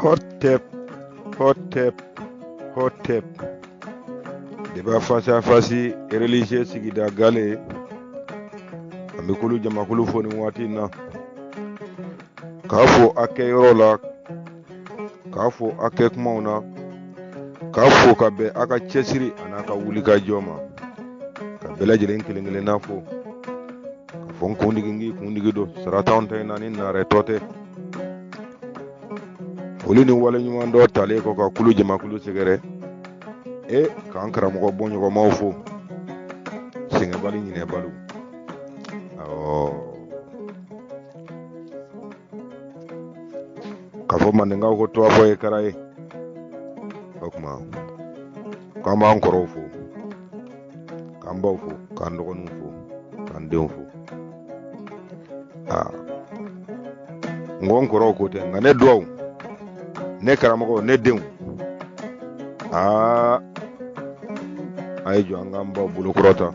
Hotep, Hotep, Hotep. Débat face à face religieux sigida gale. An bɛ kulu jamakulu fo nin waati in na. K'a fo a kɛyɔrɔ la, k'a fo a kɛ kumaw na, k'a fo ka bɛn a ka cɛsiri an'a ka wulikajɔ ma. Ka bɛɛ lajɛlen kelen kelenna fo. Ka fɔ n kuntigi n k'i kuntigi don sara t'anw ta in na ni naarɛ tɔ tɛ. Foli ni waleɲuman dɔ talen kɔ ka kulu jamakulu sɛgɛrɛ e k'an karamɔgɔ bɔɲɔgɔnmaw fo sɛgɛnbali ɲinɛbali awɔ k'a fɔ mandenkaw ko to fɔ ye kara ye o tuma k'an b'an kɔrɔw fo k'an baw fo k'an dɔgɔninw fo k'an denw fo aa n ko n kɔrɔw ko tɛ nka ne duwaw ne karamɔgɔw ne denw aa a ye jɔ an k'an baw bolokɔrɔta n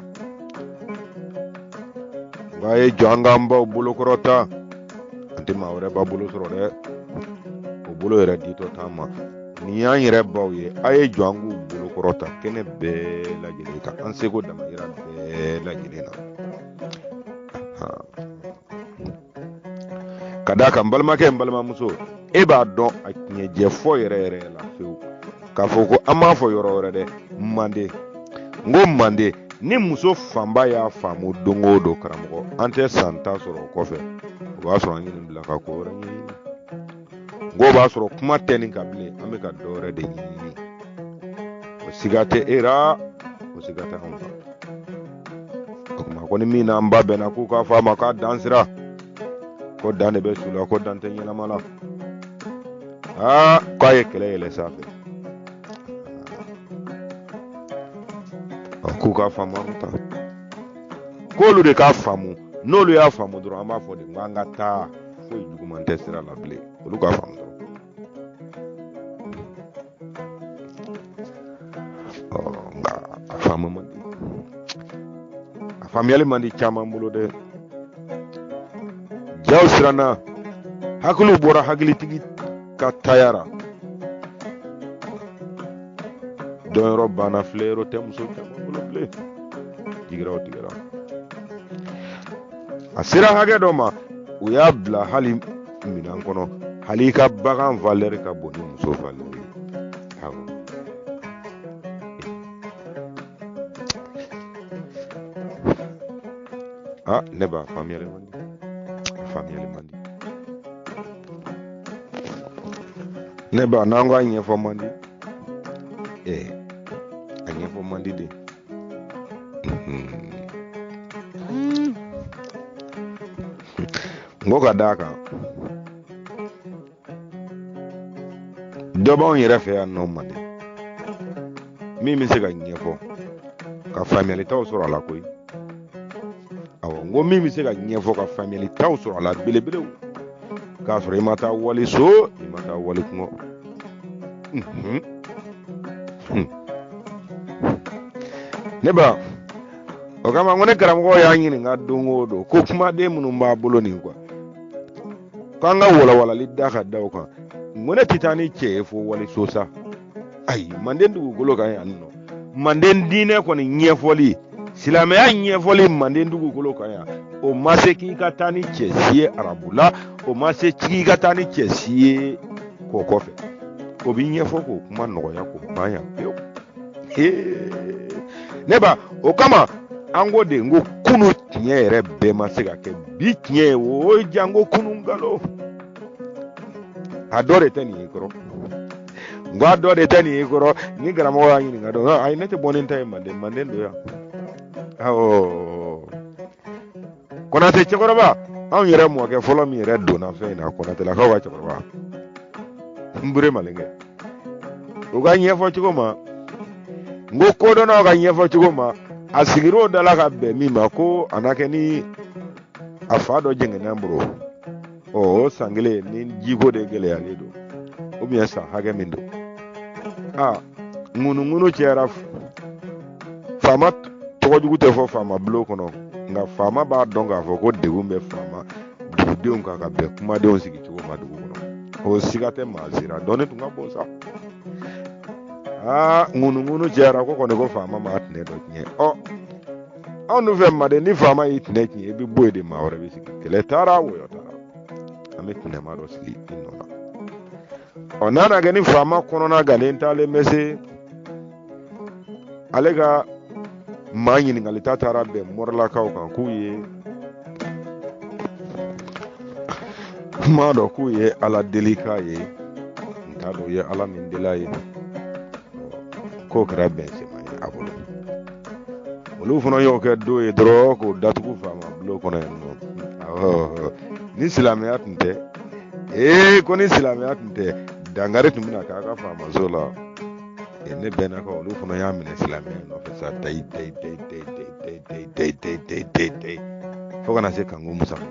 ko a ye jɔ an k'an baw bolokɔrɔta an tɛ maa wɛrɛ ba bolo sɔrɔ dɛ o bolo yɛrɛ ditɔ t'an ma nin y'an yɛrɛ baw ye a ye jɔ an k'u bolokɔrɔta kɛnɛ bɛɛ lajɛlen kan an seko damayira bɛɛ lajɛlen na ka d'a kan n balimakɛ n balimamuso e b'a dɔn a tiɲɛ jɛ fɔ yɛrɛ yɛrɛ la fewu k'a fɔ ko an m'a fɔ yɔrɔ wɛrɛ dɛ manden n ko manden ni muso fanba y'a faamu don o don karamɔgɔ an tɛ san 10 sɔrɔ o kɔfɛ o b'a sɔrɔ an ye nin bila ka ko wɛrɛ ɲɛɲini n ko b'a sɔrɔ kuma tɛ nin kan bilen an bɛ ka dɔ wɛrɛ de ɲɛɲini o siga tɛ e ra o siga tɛ anw kan o tuma ko ni min n'an ba bɛnna k'u k'a fɔ a ma k'a dan sera ko dan de bɛ su la ko dan tɛ ɲɛnama la aa k'a ye kɛlɛ yɛlɛ sanfɛ k'u k'a faamu an ka taa k'olu de k'a faamu n'olu y'a faamu dɔrɔn an b'a fɔ de ko an ka taa foyi juguman tɛ sira la bilen olu k'a faamu dɔrɔn nka a faamu man di a faamuyali man di caman bolo dɛ jaw siranna hakiliw bɔra hakilitigi ka taya ra dɔnyɔrɔ banna filɛyɔrɔ tɛ muso caman bolo bilen jigiraw tigɛra a sera hakɛ dɔ ma u y'a bila hali minɛn kɔnɔ hali i ka bagan valeur ka bon ni muso valeur ye awɔ ah ne b'a faamuyali man di a faamuyali man di ne ba n'an ko a ɲɛfɔ man di ɛɛ a ɲɛfɔ man di de n ko ka d'a kan dɔ b'anw yɛrɛ fɛ yan nɔ manden min bɛ se ka ɲɛfɔ ka faamuyalitaw sɔrɔ a la koyi awɔ n ko min bɛ se ka ɲɛfɔ ka faamuyalitaw sɔrɔ a la belebelew k'a sɔrɔ i ma taa wali so i ma taa wali kungo ne ba o kama n ko ne karamɔgɔ y'an ɲininka don o don ko kumaden minnu b'a bolo nin kuwa k'an ka walawalali da ka da o kan n ko ne tɛ taa ni cɛ ye fo waliso sa ayi manden dugukolo kan yan nɔ manden diinɛ kɔni ɲɛfɔli silamɛya ɲɛfɔli manden dugukolo kan yan o ma se k'i ka taa ni cɛ si ye arabu la o ma se k'i ka taa ni cɛ si ye kɔ kɔfɛ o b'i ɲɛfɔ k'o kuma nɔgɔya k'o ban yan pewu ne ba o kama an ko de n ko kunu tiɲɛ yɛrɛ bɛɛ ma se ka kɛ bi tiɲɛ ye o janko kunu nkalon a dɔ de tɛ nin ye kɔrɔ n ko a dɔ de tɛ nin ye kɔrɔ ni karamɔgɔ y'a ɲininka dɔn ayi ne tɛ bɔ ni n ta ye manden manden don yan awɔ konatɛ cɛkɔrɔba anw yɛrɛ mɔkɛ fɔlɔ min yɛrɛ donna fɛn in na konatɛlakaw ka cɛkɔrɔba n bure malenkɛ u ka ɲɛfɔ cogo ma n ko kodɔnnaw ka ɲɛfɔ cogo ma a sigir'o da la ka bɛn min ma ko a na kɛ ni a fa dɔ jɛngɛnna bolo ɔ o san kelen ni jiko de gɛlɛyalen don ou bien san hakɛ min don aa ŋunuŋunu cayara faama tɔgɔ jugu tɛ fɔ faama bulon kɔnɔ nka faama b'a dɔn k'a fɔ ko degun bɛ faama dugudenw kan ka bɛn kumadenw sigi cogo ma dugu kɔnɔ O siga tɛ maa si ra, dɔnni tun ka bon sa. Aa, ŋunuŋunu cayara ko kɔni ko faama m'a tɛnɛ dɔ tiɲɛ. Ɔ, anw dun fɛ Manden, ni faama y'i tɛnɛ tiɲɛ, i bɛ bɔ yen de, maa wɛrɛ bɛ sigi. Kɛlɛ taara, wɔyɔ taara, an bɛ tɛnɛma dɔ sigi i nɔ la. Ɔ, n'a na kɛ ni faama kɔnɔna gannen taalen bɛ se ale ka maa ɲininkali ta taara bɛn mɔrilakaw kan, k'u ye m'a dɔn k'u ye ala deli k'a ye, n t'a dɔn u ye ala min deli a ye, k'o kɛra bɛnsenma ye a bolo. Olu fana y'o kɛ don ye dɔrɔn k'o datugu faama bulon kɔnɔ yen nɔ. Awɔ, ni silamɛya tun tɛ, ee, ko ni silamɛya tun tɛ, dankari tun bɛna k'a ka faamaso la. Ne bɛnnakaw, olu fana y'a minɛ silamɛya nɔfɛ sa, tayi tayi tayi tayi tayi tayi tayi tayi tayi tayi tayi, fo ka na se Kanku Musa ma.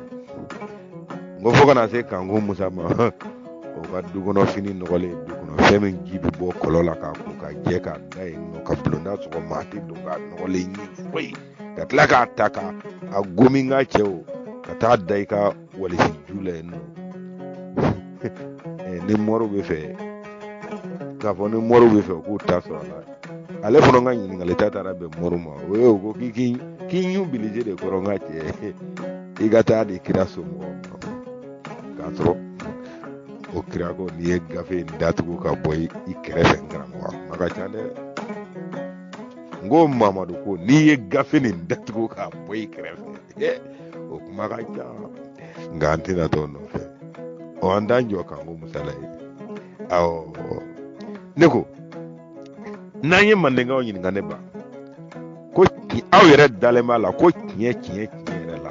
N ko fo ka na se Kanku Musa ma, o ka du kɔnɔ fini nɔgɔlen, du kɔnɔ fɛn min ji bɛ bɔ kɔlɔn la k'a ko ka jɛ k'a da yen nɔ, ka bulonda sɔgɔ, maa tɛ don k'a nɔgɔlen ye foyi, ka tila k'a ta ka a gomi n ka cɛw ka taa da i ka walisi ju la yen nɔ. Ni mɔriw bɛ fɛ k'a fɔ, ni mɔriw bɛ fɛ u k'u ta sɔrɔ a la, ale fana ka ɲininkali ta taara bɛn mɔriw ma. O ye o ko k'i k'i ɲun bilisi de kɔrɔ, n ka cɛ, i ka taa di kira somɔgɔw ma, k'a sɔrɔ o kira ko n'i ye gafe in datugu ka bɔ i kɛrɛfɛ, n karamɔgɔ, a kuma ka ca dɛ. N ko Mamadu ko n'i ye gafe nin datugu k'a bɔ i kɛrɛfɛ, o kuma ka ca, nka an tɛna t'o nɔfɛ. Ɔ, an t'an jɔ Kanku Musa la ye. Awɔ, ne ko n'an ye mandenkaw ɲininka, ne ba, ko aw yɛrɛ dalen b'a la ko tiɲɛ tiɲɛ tiɲɛ yɛrɛ la,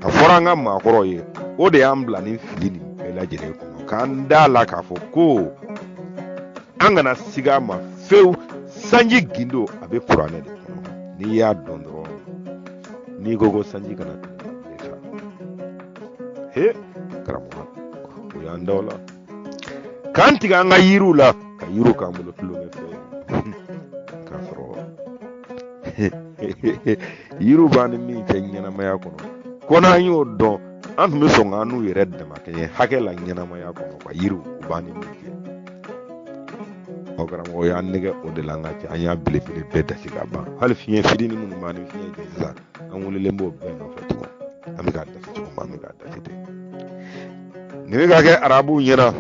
a fɔra an ka maakɔrɔw ye, o de y'an bila nin fili nin bɛɛ lajɛlen kɔnɔ, k'an da la k'a fɔ ko an kana siga a ma fewu, sanji gindo a bɛ kuranɛ de kɔnɔ. N'i y'a dɔn dɔrɔn, n'i ko ko sanji kana tigɛ, a bɛ sa. He karamɔgɔ, o y'an da o la k'an tigɛ an ka yiriw la, ka yiriw k'an bolo tulonkɛ fɛn, k'a sɔrɔ yiriw b'an ni min cɛ ɲɛnamaya kɔnɔ, ko n'an y'o dɔn, an tun bɛ sɔn k'an n'u yɛrɛ damakɛɲɛ hakɛ la ɲɛnamaya kɔnɔ, ka yiriw u b'an ni min cɛ. Ɔ karamɔgɔ, y'an nɛgɛ o de la, an ka cɛ, an y'a belebele bɛɛ dasi ka ban. Hali fiɲɛ fitinin minnu b'an ni fiɲɛ cɛ sisan, an wulilen b'o bɛɛ nɔfɛ tugun, an bɛ k'a dasi cogo min, an bɛ k'a dasi ten. Nin bɛ ka kɛ arabuw ɲɛna,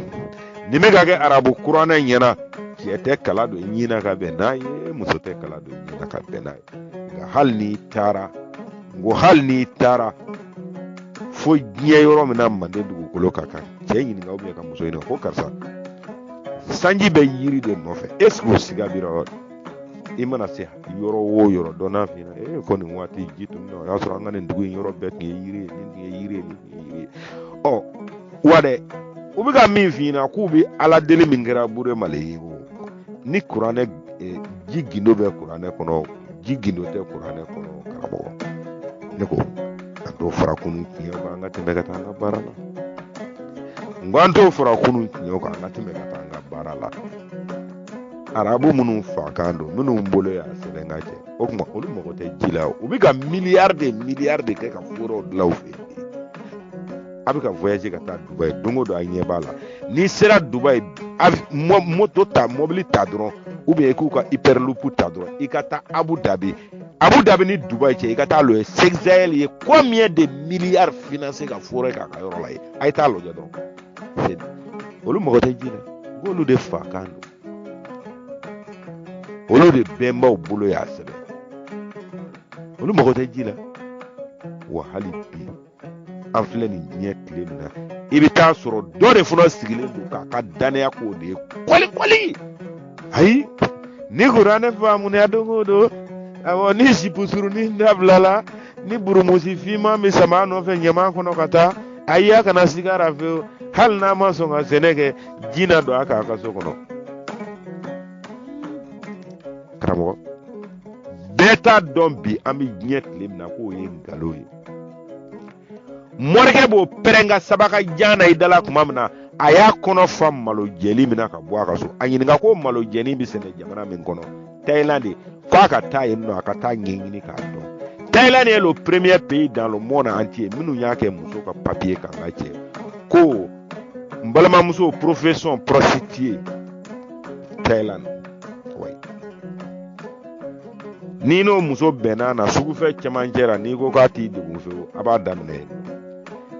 nin bɛ ka kɛ arabu kuranɛ ɲɛna. Cɛ tɛ kala don i ɲin na ka bɛn n'a ye, muso tɛ kala don i ɲin na ka bɛn n'a ye. Nka hali n'i taara, n ko hali n'i taara fo diɲɛ yɔrɔ min na manden dugukolo kan, ka cɛ ɲininka ou bien ka muso ɲininka ko karisa, sanji bɛ yiri de nɔfɛ, est ce que o siga b'i la? I mana se yɔrɔ o yɔrɔ, dɔ n'a f'i ɲɛna ee ko nin waati ji tun bɛ na, o y'a sɔrɔ an ka nin dugu in yɔrɔ bɛɛ tun ye yiri ye, nin tun ye yiri ye, nin tun ye yiri ye. Ɔ wa dɛ, u bɛ ka min f'i ɲɛna k'u bɛ ala deli min kɛra Burema le ye, o ni kuranɛ ji gindo bɛ kuranɛ kɔnɔ, ji gindo tɛ kuranɛ kɔnɔ. Karamɔgɔ, ne ko an t'o fara kunun tiɲɛ kan, an ka tɛmɛ ka taa an ka baara la. N ko an t'o fara kunun tiɲɛ kan, an ka tɛmɛ ka taa an ka baara la. Arabu minnu fakan don, minnu bolo y'a sɛbɛn ka cɛ, o tuma olu mago tɛ ji la. U bɛ ka miliyari de miliyari de kɛ ka forow dilan u fɛ yen. A bɛ ka voyager ka taa Dubayi don o don, a ɲɛ b'a la. N'i sera Dubayi, moto ta, mobili ta dɔrɔn, ou bien i k'u ka hyperloop ta dɔrɔn, i ka taa Abu Dhabi. Abu Dhabi ni Dubayi cɛ, i ka taa lajɛ Sexael ye combien de milliards financé ka forêt k'a ka yɔrɔ la yen. A ye taa lajɛ dɔrɔn. Olu mago tɛ ji la, k'olu de fakan don, olu de bɛnbaw bolo y'a sɛbɛn, olu mago tɛ ji la. Wa hali bi an filɛ nin diɲɛ tile min na, i bɛ taa sɔrɔ dɔ de fana sigilen don k'a ka dannaya k'o de ye kɔlikɔli. Ayi, ni kuranɛ faamuya don o don, awɔ, ni zipusurunin dabilala, ni burumusi finman bɛ sama a nɔfɛ ɲaman kɔnɔ ka taa, ayi, a kana siga a fewu, hali n'a ma sɔn ka sɛnɛ kɛ, ji na don a k'a ka so kɔnɔ. Karamɔgɔ, bɛɛ t'a dɔn bi an bɛ diɲɛ tile min na k'o ye nkalon ye. Morikɛ b'o pɛrɛn ka sabaka jan na i da la tuma min na, a y'a kɔnɔ fa malo jɛli min na ka bɔ a ka so, a ɲininka ko malo jɛni bɛ sɛnɛ jamana min kɔnɔ, Thaïlande, k'a ka taa yen nɔ, a ka taa ɲɛɲini k'a dɔn. Thaïlande est le premier pays dans le monde entier minnu y'a kɛ muso ka papier kan ka cɛ ko N balimamuso, profession prostituée Thaïlande. Oui. N'i n'o muso bɛnna na sugufɛ cɛmancɛ la, n'i ko k'a t'i degun fewu, a b'a daminɛ yen.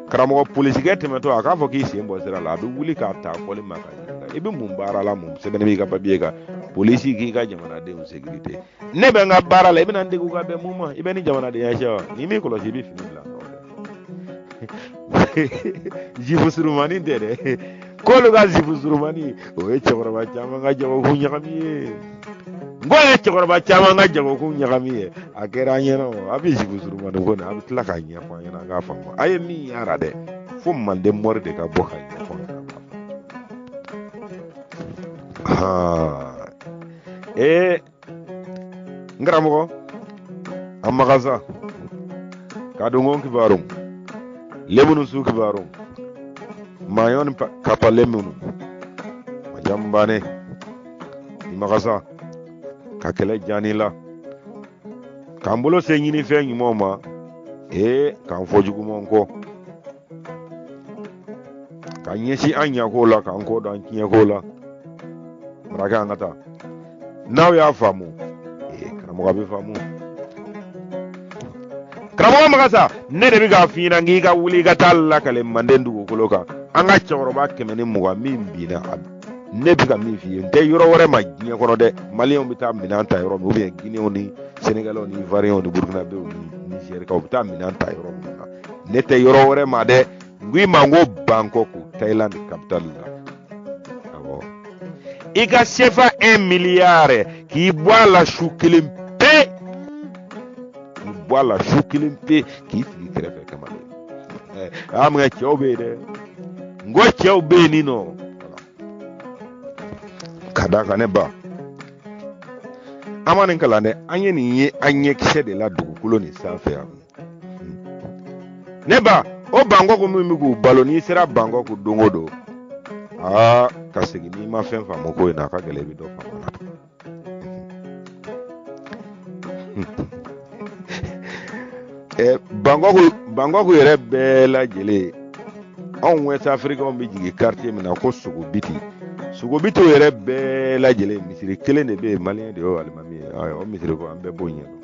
Karamɔgɔ, polisikɛ tɛmɛtɔ, a k'a fɔ k'i sen bɔ sira la, a bɛ wuli k'a ta fɔli ma ka ɲininka i bɛ mun baara la, mun sɛbɛnni b'i ka papiye kan. Polisi k'i ka jamanadenw sécurité, ne bɛ n ka baara la, i bɛna n degun ka bɛn mun ma? I bɛ ni jamanadenya cɛ wa? N'i m'i kɔlɔsi, i bɛ fini bila nɔfɛ. Zipu surumani tɛ dɛ, k'olu ka zipu surumani, o ye cɛkɔrɔba caman ka jagokun ɲagami ye. N ko ye cɛkɔrɔba caman ka jagokun ɲagami ye. A kɛra an ɲɛna o, a bɛ zipu surumani ko nin, a bɛ tila k'a ɲɛfɔ an ɲɛna, an k'a faamu. A ye min y'a dɛ, fo manden mɔri de ka bɔ k'a ɲɛfɔ an ɲɛna. Ee, n karamɔgɔ, an magasa ka don ko kibaru lemunu su kibaru maɲɔn kapa lemunu majambane i magasa ka kɛlɛ jani la, k'an bolo se ɲinifɛn ɲumanw ma, ee, k'an fɔ jugumanw kɔ, ka ɲɛsin an ɲako la, k'an kɔ don an tiɲɛko la. Marakɛ, an ka taa. N'aw y'a faamu, ee, karamɔgɔ, a bɛ faamu. Karamɔgɔ magasa, ne de bɛ k'a f'i ɲɛna k'i ka wuli i ka taa lakale manden dugukolo kan. An ka cɛkɔrɔba 120 min binna, ne bɛ ka min f'i ye, n tɛ yɔrɔ wɛrɛ ma diɲɛ kɔnɔ dɛ. Maliyɛnw bɛ taa minɛn ta yɔrɔ min, ou bien Guinéenw ni Sénégalais ni Ivoiriens ni Burkinabéw ni Nigérikaw bɛ taa minɛn ta yɔrɔ min na, ne tɛ yɔrɔ wɛrɛ ma dɛ. N ko i ma n ko Bangkok, Thaïlande capitale la. Awɔ, i ka sefa 1 milliard k'i bɔ a la su kelen pe, k'i bɔ a la su kelen pe, k'i sigi kɛrɛfɛ kamalen. Ɛ a mun kɛ, cɛw bɛ yen dɛ. N ko cɛw bɛ yen nin nɔ ka d'a kan. Ne ba, an ma nin kalan dɛ, an ye nin ye an ɲɛkisɛ de la dugukolo nin sanfɛ yan. Ne ba, o Bangkok min bɛ k'u balo, n'i sera Bangkok don o don, aa, ka segin, n'i ma fɛn faamu ko in na, a ka gɛlɛn i bɛ dɔ faamu a la. Bangkok, Bangkok yɛrɛ bɛɛ lajɛlen, anw West Africains bɛ jigin quartier min na ko Sogobiti, Sogobiti yɛrɛ bɛɛ lajɛlen, misiri kelen de bɛ yen, maliyɛn de y'o alimami ye. O misiri ko an bɛɛ b'o ɲɛ dɔn.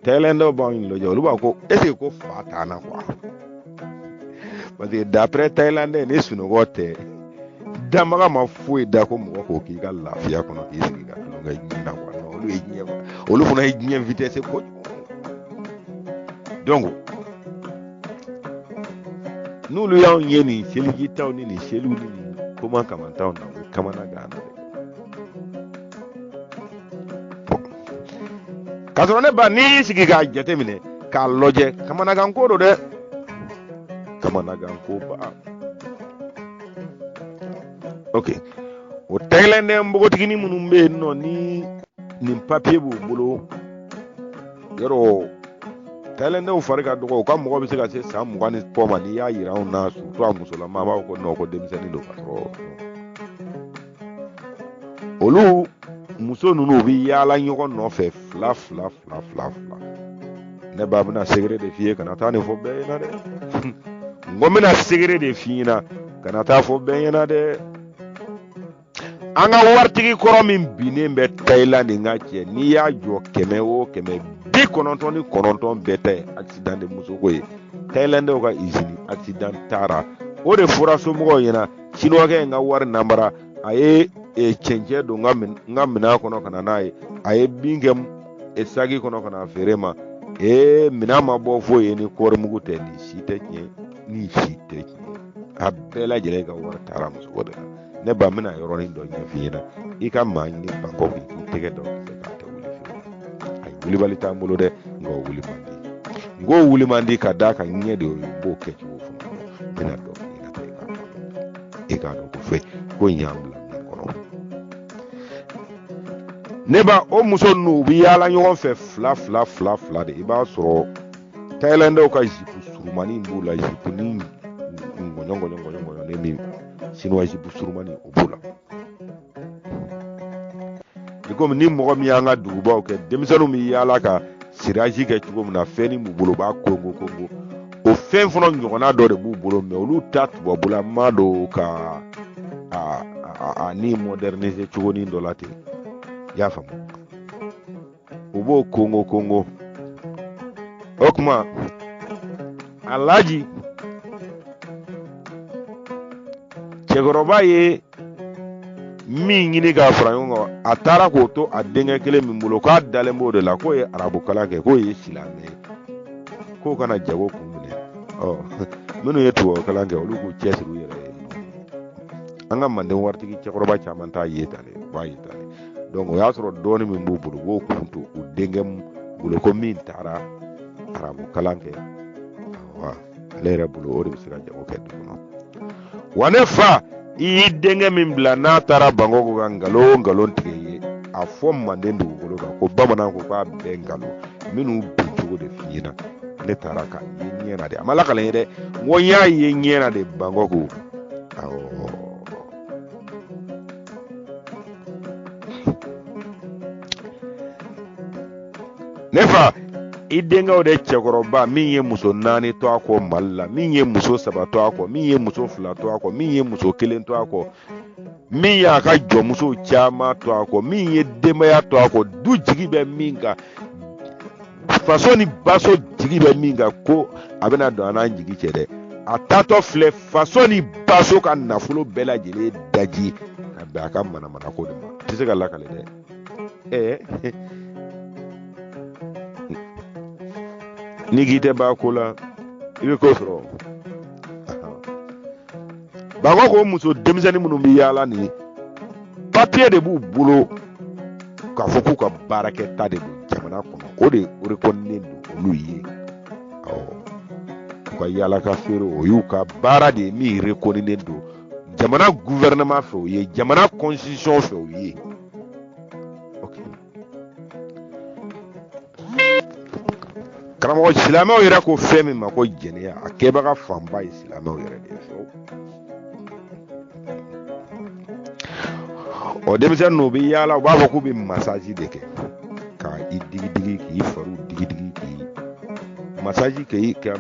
Thaïlandais b'anw lajɛ, olu b'a ko est ce que ko fa t'an na quoi, parce que d'après Thaïlandais, ni sunɔgɔ tɛ, danbaga ma foyi da ko mɔgɔ k'o k'i ka lafiya kɔnɔ, k'i sigi ka tulonkɛ diɲɛ na quoi. Non, olu ye diɲɛ, olu fana ye diɲɛ vitesse kojugu. Donc n'olu y'anw ye nin selijitaw ni nin seliw ni nin koma kamantaw na, u bɛ kamana gan na dɛ. K'a sɔrɔ ne ba, n'i y'i sigi k'a jateminɛ k'a lajɛ, kamanagan ko don dɛ, kamanagan ko ba. Ok, o Thaïlandais npogotiginin minnu bɛ yen nɔ, ni nin papiye b'u bolo, yɔrɔ Thaïlandais fari ka dɔgɔ, u ka mɔgɔ bɛ se ka se san 20 ni kɔ ma. N'i y'a yira anw na, surtout a musolama, a b'a fɔ ko non, ko denmisɛnnin don, ka sɔrɔ olu muso ninnu, u bɛ yaala ɲɔgɔn nɔfɛ fila fila fila fila fila. Ne ba, bɛna secret de f'i ye, kana taa nin fɔ bɛɛ ɲɛna dɛ. N ko n bɛna secret de f'i ɲɛna, kana taa fɔ bɛɛ ɲɛna dɛ. An ka waritigi kɔrɔ min binnen bɛ Thaïlande, n ka cɛ, n'i y'a jɔ 100 o 100, 99 bɛɛ ta ye accident de musoko ye. Thaïlandais ka usine accident taara, o de fɔra somɔgɔw ɲɛna. Chinois in ka wari nanbara, a ye cɛncɛn don n ka minɛn kɔnɔ ka na n'a ye, a ye bin kɛ saki kɔnɔ ka na feere ma. Ee, minɛn ma bɔ foyi ye ni kɔɔrimugu tɛ. Nin si tɛ tiɲɛ, nin si tɛ tiɲɛ. A bɛɛ lajɛlen ka wari taara musoko de la. Ne ba, n bɛna yɔrɔnin dɔ ɲɛf'i ɲɛna. I ka maa ɲini Bangkok, k'i tɛgɛ da o kisɛ kan, a tɛ wuli fiyewu. Ayi, wulibali t'an bolo dɛ, nka o wuli man di. N k'o wuli man di ka d'a kan ɲɛ de y'o ye, n b'o kɛcogo fana dɔn. N bɛna dɔ f'i ɲɛna ta, i k'a faamu, i k'a dɔn ko fɛn ko in y'an bila min kɔnɔ. Ne ba, o muso ninnu, u bɛ yaala ɲɔgɔn fɛ fila fila fila fila de. I b'a sɔrɔ Thaïlandais ka zipu surumani b'u la, zipu ni ngɔɲɔ ngɔɲɔ ngɔɲɔ ngɔɲɔnen min, chinois zipu surumani, o b'u la. I komi ni mɔgɔ min y'an ka dugubaw kɛ, denmisɛnninw bɛ yaala ka siraji kɛ cogo min na, fɛn ni b'u bolo, u b'a kongo kongo. O fɛn fana ɲɔgɔnna dɔ de b'u bolo, mais olu ta tubabulama don ka a ni moderniser cogonin dɔ la ten, i y'a faamu. U b'o kongo kongo. O tuma Alaji cɛkɔrɔba ye min ɲini k'a fara ɲɔgɔn kan, a taara k'o to a denkɛ kelen min bolo, k'a dalen b'o de la, k'o ye arabu kalan kɛ, k'o ye silamɛ ye, k'o kana jago kun minɛ. Ɔ minnu ye tubabu kalan kɛ, olu k'u cɛsiri u yɛrɛ ye. An ka manden waritigi cɛkɔrɔba caman t'a ye tan dɛ, u b'a ye tan dɛ. Donc o y'a sɔrɔ dɔɔnin min b'u bolo, u b'o kun to u denkɛ bolo, ko min taara arabu kalan kɛ, awa ale yɛrɛ bolo o de bɛ se ka jago kɛ du kɔnɔ. Wa ne fa, i y'i denkɛ min bila n'a taara Bankɔko ka nkalon nkalon tigɛ i ye, a fɔ manden dugukolo kan ko bamanan ko k'a bɛɛ nkalon. Minnu bin cogo de f'i ɲɛna, ne taara k'a ye ɲɛ na de, a ma lakale n ye dɛ, n ko n y'a ye ɲɛ na de Bankɔko. Awɔ, ne fa, i denkɛw de cɛkɔrɔba min ye muso 4 to a kɔ Mali la, min ye muso 3 to a kɔ, min ye muso 2 to a kɔ, min ye muso 1 to a kɔ, min y'a ka jɔnmusow caman to a kɔ, min ye denbaya to a kɔ, du jigi bɛ min kan, faso ni baso jigi bɛ min kan, ko a bɛna don an n'an jigi cɛ dɛ. A taatɔ filɛ faso ni baso ka nafolo bɛɛ lajɛlen daji ka bɛn a ka manamanako de ma. A tɛ se ka lakale dɛ. Ɛɛ, n'i k'i tɛ ban ko la, i bɛ ko sɔrɔ. Bankɔko muso denmisɛnnin minnu bɛ yaala nin, papiye de b'u bolo k'a fɔ k'u ka baarakɛta de don jamana kɔnɔ, o de reconnaît don olu ye. Awɔ, u ka yaala ka feere, o y'u ka baara de ye min reconnaît don jamana gouvernement fɛ, o ye jamana constitution fɛ, o ye. Ok, karamɔgɔ, silamɛw yɛrɛ ko fɛn min ma ko jɛnɛya, a kɛbaga fanba ye silamɛw yɛrɛ de ye. Ɔ denmisɛnnin ninnu bɛ yaala, u b'a fɔ k'u bɛ masaji de kɛ, ka i digidigi, k'i fariw digidigi, k'i masaji kɛ i kɛ.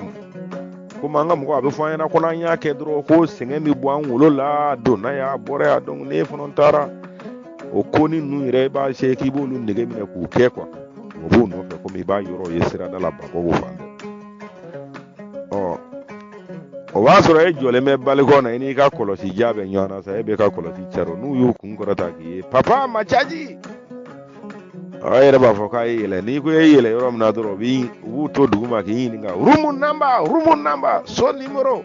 Komi an ka mɔgɔ, a bɛ fɔ an ɲɛna ko n'an y'a kɛ dɔrɔn ko sɛgɛn bɛ bɔ an wolo la, a donna yan, a bɔra yan. Donc n'e fana taara o ko ni ninnu yɛrɛ, i b'a se k'i b'olu nege minɛ k'u kɛ quoi. O b'u nɔfɛ, komi i b'a yɔrɔ ye sirada la Bamakɔ fan bɛɛ. Ɔ o b'a sɔrɔ e jɔlen bɛ balcon na, i n'i ka kɔlɔsi ja bɛ ɲɔgɔn na sa, e bɛ ka kɔlɔsi caro. N'u y'u kun kɔrɔta k'i ye, papa macaji, a yɛrɛ b'a fɔ k'a ye yɛlɛ. N'i ko e yɛlɛ yɔrɔ min na dɔrɔn, u b'u to duguma k'i ɲininka room number, room number, so numéro.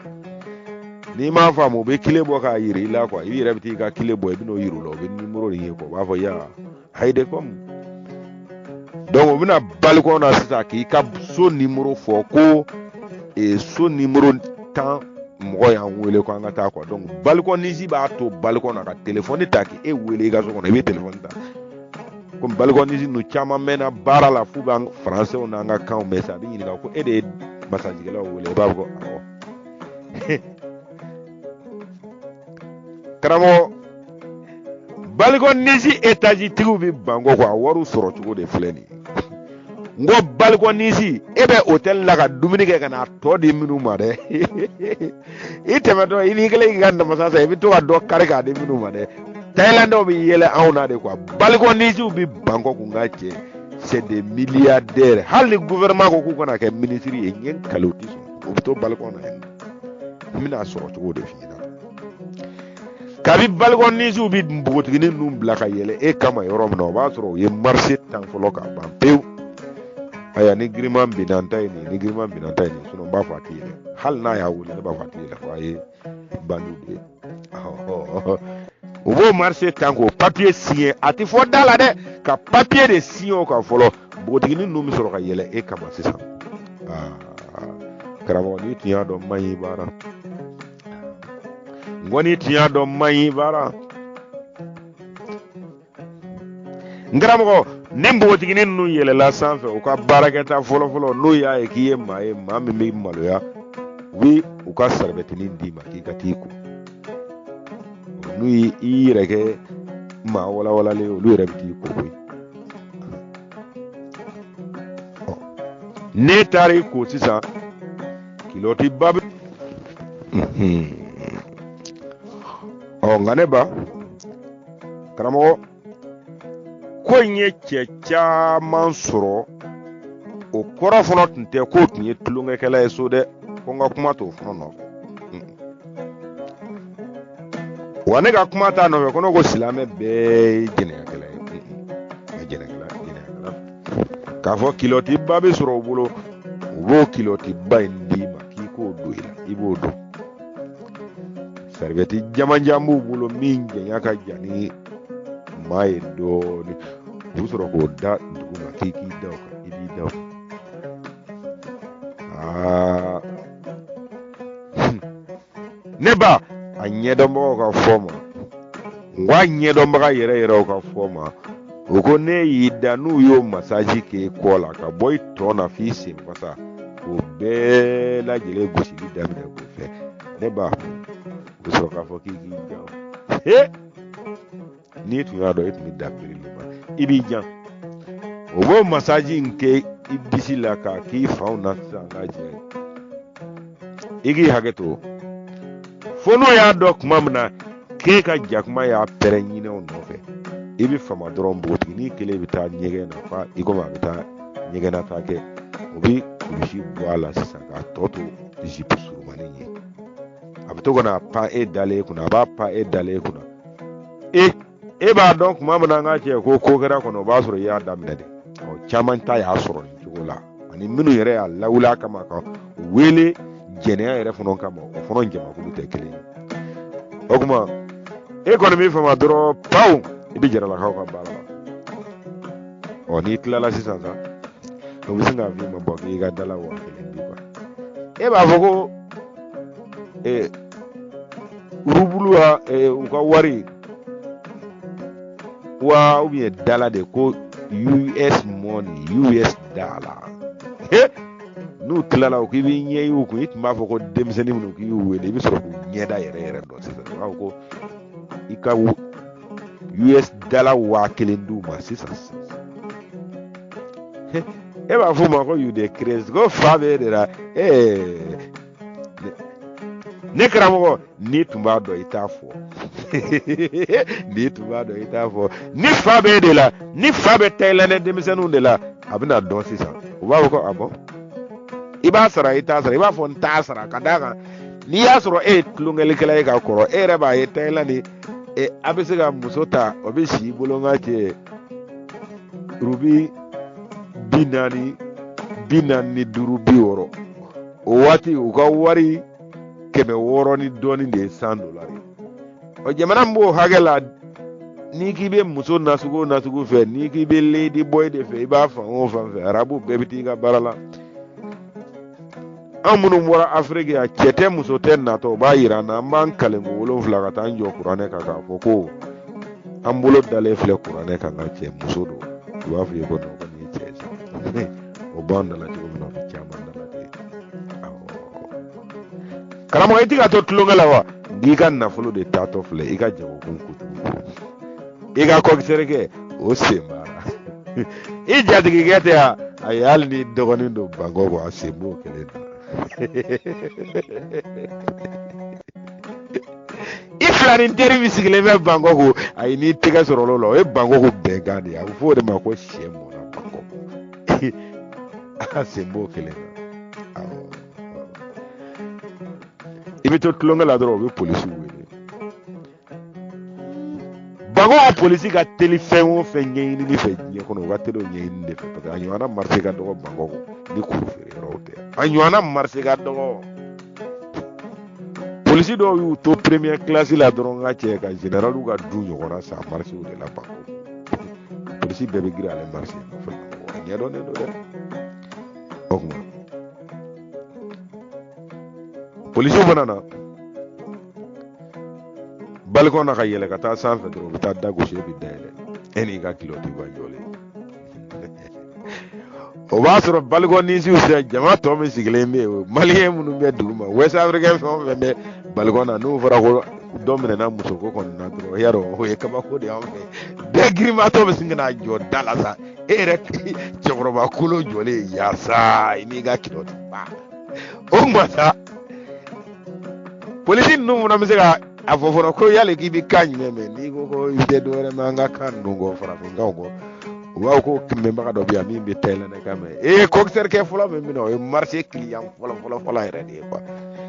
N'i m'a faamu, u bɛ kile bɔ k'a yira i la quoi. I yɛrɛ bɛ t'i ka kile bɔ, i bɛ n'o yir'u la, u bɛ numéro de ye quoi. U b'a fɔ ya hayide comme. Donc u bɛna balcon na sisan k'i ka so numéro fɔ ko so numéro 10, mɔgɔ y'an wele ko an ka taa quoi. Donc balconiste b'a to balcon na ka telefɔni ta k'e wele i ka so kɔnɔ. I bɛ telefɔni ta, komi balconiste ninnu caman mɛnna baara la, f'u b'an faransɛw n'an ka kanw mɛn sa. A bɛ ɲininka ko e de ye masajikɛlaw wele? I b'a fɔ ko awɔ. Karamɔgɔ, balconiste étage tigiw bɛ Bankɔko, a wariw sɔrɔ cogo de filɛ nin ye. N ko balconiste, e bɛ hôtel la ka dumuni kɛ ka n'a tɔ di minnu ma dɛ, i tɛmɛtɔ i n'i kɛlen k'i ka namasa san, i bɛ to ka dɔ kari k'a di minnu ma dɛ. Thaïlandais bɛ yɛlɛ anw na de quoi. Balconistew bɛ Bankɔko, n ka cɛ, c'est des milliardaires. Hali ni gouvernement ko k'u kana kɛ ministre ye, n ye n kali u tɛ sɔn, u bɛ to balcon na yen. N bɛna sɔrɔ cogo de f'i ɲɛna. Kabi balconistew bɛ npogotiginin ninnu bila ka yɛlɛ e kama yɔrɔ min na, o b'a sɔrɔ u ye marché tan fɔlɔ k'a ban pewu. Ayiwa, ni giriman binna n ta ye nin ye, ni giriman binna n ta ye nin ye, sinon n b'a fɔ a tɛ yɛlɛ. Hali n'a y'a wele, ne b'a fɔ a tɛ yɛlɛ, fɔ a ye bandiw de ye. U b'o marché tan k'o papier signer, a tɛ fɔ da la dɛ, ka papier de signer o kan fɔlɔ. Npogotiginin ninnu bɛ sɔrɔ ka yɛlɛ e kama sisan. Karamɔgɔ, n'i tun y'a dɔn man ɲi baara, n ko n'i tun y'a dɔn man ɲi baara. N karamɔgɔ, ni npogotiginin ninnu yɛlɛla sanfɛ, u ka baarakɛta fɔlɔfɔlɔ, n'u y'a ye k'i ye maa ye, maa min bɛ maloya, u bɛ u ka saribɛtinin d'i ma k'i ka t'i ko. N'u y'i yɛrɛ kɛ maa walawalalen ye, olu yɛrɛ bɛ t'i ko koyi. N'e taara i ko sisan k'i Kilɔtiba bɛ. Ɔ nka ne ba karamɔgɔ, ko in ye cɛ caman sɔrɔ, o kɔrɔ fana tun tɛ k'o tun ye tulonkɛkɛla ye so dɛ, ko n ka kuma t'o fana nɔfɛ. Wa ne ka kuma t'a nɔfɛ ko ne ko silamɛ bɛɛ ye jɛnɛyakɛla ye. Jɛnɛkɛla, jɛnɛyakɛla, k'a fɔ kilɔtiba bɛ sɔrɔ u bolo, u b'o kilɔtiba in d'i ma k'i k'o don i la, i b'o don. Saribɛti jamanjan b'u bolo min janya ka jan ni maa ye dɔɔnin, u bɛ sɔrɔ k'o da duguma k'i k'i da o kan, i b'i da o kan. Aa ne ba, a ɲɛdɔnbagaw ka fɔ ma, n ko a ɲɛdɔnbaga yɛrɛ yɛrɛw ka fɔ ma, o ko ne y'i da n'u y'o masaji k'e kɔ la ka bɔ i tɔn na f'i senfasa, k'o bɛɛ lajɛlen gosili daminɛ k'o fɛ, ne ba, u bɛ sɔrɔ k'a fɔ k'i k'i jan. He, n'i tun y'a dɔn, i tun bɛ dan birili ma, i b'i jan. O b'o masaji in kɛ i disi la k'a k'i fanw na sisan k'a jɛ, i k'i hakɛ to fo n'o y'a dɔn tuma min na k'e ka jakuma y'a pɛrɛn ɲinɛw nɔfɛ, i bɛ fama dɔrɔn, npogotiginin kelen bɛ taa ɲɛgɛn na fa i komi a bɛ taa ɲɛgɛnnataa kɛ, o bɛ kulusi bɔ a la sisan k'a tɔ to zipu surumanin ye, a bɛ to ka na pan e dalen kunna, a b'a pan e dalen kunna. E b'a dɔn tuma min na an ka cɛ ko ko kɛra kɔnɔ, o b'a sɔrɔ i y'a daminɛ de. Ɔ caman ta y'a sɔrɔ nin cogo la, ani minnu yɛrɛ y'a lawuli a kama ka wele jɛnɛya yɛrɛ fana kama, o fana jamakulu tɛ kelen ye. O tuma e kɔni b'i fama dɔrɔn, pawu, i bɛ jaralakaw ka baara la. Ɔ n'i tilala sisan sa, o bɛ sin k'a f'i ma bɔn k'i ka dala 1000 di kuwa. E b'a fɔ ko rubulu wa, u ka wari wa, ou bien dala de ko US money, US dollar. N'u tilala, o k'i b'i ɲɛ y'u kun, i tun b'a fɔ ko denmisɛnnin minnu k'i y'u wele, i bɛ sɔrɔ k'u ɲɛda yɛrɛ yɛrɛ dɔn sisan. U b'a fɔ ko i ka US dala 1000 d'u ma sisan sisan. E b'a fɔ u ma ko you dey craze, ko fa bɛ e de la. Ee ne karamɔgɔ, n'i tun b'a dɔn i t'a fɔ, n'i tun b'a dɔn i t'a fɔ. Ni fa bɛ e de la, ni fa bɛ Thaïlande denmisɛnninw de la, a bɛna dɔn sisan. U b'a fɔ ko a bɔn, i b'a sara, i t'a sara, i b'a fɔ n t'a sara, ka d'a kan n'i y'a sɔrɔ e ye tulonkɛlikɛla ye ka kɔrɔ, e yɛrɛ b'a ye Thaïlande e a bɛ se ka muso ta, o bɛ si i bolo n ka cɛ rubi 40, 45, 60, o waati u ka wari 600 ni dɔɔnin de ye $100 ye. Ɔ jamana min b'o hakɛ la, n'i k'i bɛ muso nasugu o nasugu fɛ, n'i k'i bɛ lady boy de fɛ, i b'a fan o fan fɛ, arabu bɛɛ bɛ t'i ka baara la. An minnu bɔra Afiriki yan, cɛ tɛ muso tɛ natɔ, o b'a yira an na, an b'an kalen ko wolonfila ka taa an jɔ kuranɛ kan k'a fɔ ko an bolo dalen filɛ kuranɛ kan ka cɛ muso don, u b'a fɔ i ye ko non, ko nin ye cɛ ye sa. O b'an da la cogo min na, o bɛ caman da la ten. Karamɔgɔ, i ti ka to tulonkɛ la wa? N'i ka nafolo de taatɔ filɛ, i ka jagokun kojugu, i ka kɔkisɛrikɛ o sen b'a la, i jatigikɛ tɛ yan, ayi, hali n'i dɔgɔnin don Bankɔkɔ, a sen b'o kelen na. I filanin teri min sigilen bɛ Bankɔkɔ, ayi, n'i tɛgɛ sɔrɔ o la, o ye Bankɔkɔ bɛnkan de ye, a bɛ fɔ o de ma ko sɛ mɔnna Bankɔkɔ, a sen b'o kelen na. Awɔ, i bɛ to tulonkɛ la dɔrɔn, u bɛ polisiw wele. Bankɔkɔ polisi ka teli fɛn o fɛn ɲɛɲinini fɛ diɲɛ kɔnɔ, u ka teli o ɲɛɲini de fɛ, parce que a ɲɔgɔnna marché ka dɔgɔ Bankɔkɔ ni kuru feere yɔrɔw tɛ, a ɲɔgɔnna marché ka dɔgɔ. Polisi dɔw y'u to première classe la dɔrɔn ka cɛ ka généraliw ka du ɲɔgɔnna san marché de la Bankɔkɔ. Polisi bɛɛ bɛ girin ale marché nɔfɛ, a ɲɛdɔnnen don dɛ. O tuma polisiw fana na balcon na ka yɛlɛ ka taa sanfɛ dɔrɔn, u bɛ taa da gosi, e bɛ da yɛlɛ, e n'i ka kilɔtiba jɔlen. O b'a sɔrɔ balikonisiw fɛ, jama tɔ min sigilen bɛ yen, maliyɛn minnu bɛ dugu ma, west africain fɛn o fɛn bɛ balcon na, n'u fɔra ko dɔ minɛna musoko kɔni na dɔrɔn, y'a dɔn o ye kabako de y'anw fɛ. Bɛɛ girinbatɔ bɛ sin ka n'a jɔ da la sa, e yɛrɛ cɛkɔrɔba kolo jɔlen yaasa i n'i ka kilɔtiba. O tuma sa, polisi ninnu fana bɛ se ka a fɔ fana ko yali k'i bɛ kan jumɛn mɛn? N'i ko ko i tɛ dɔwɛrɛ mɛn an ka kan ninnu kɔ, farafinkanw kɔ, u b'a fɔ ko mɛnbaga dɔ bɛ yan min bɛ thaïlandais mɛn. Ee, coxeur kɛ fɔlɔ min bɛ na, o ye marché client fɔlɔ fɔlɔ fɔlɔ yɛrɛ de ye quoi.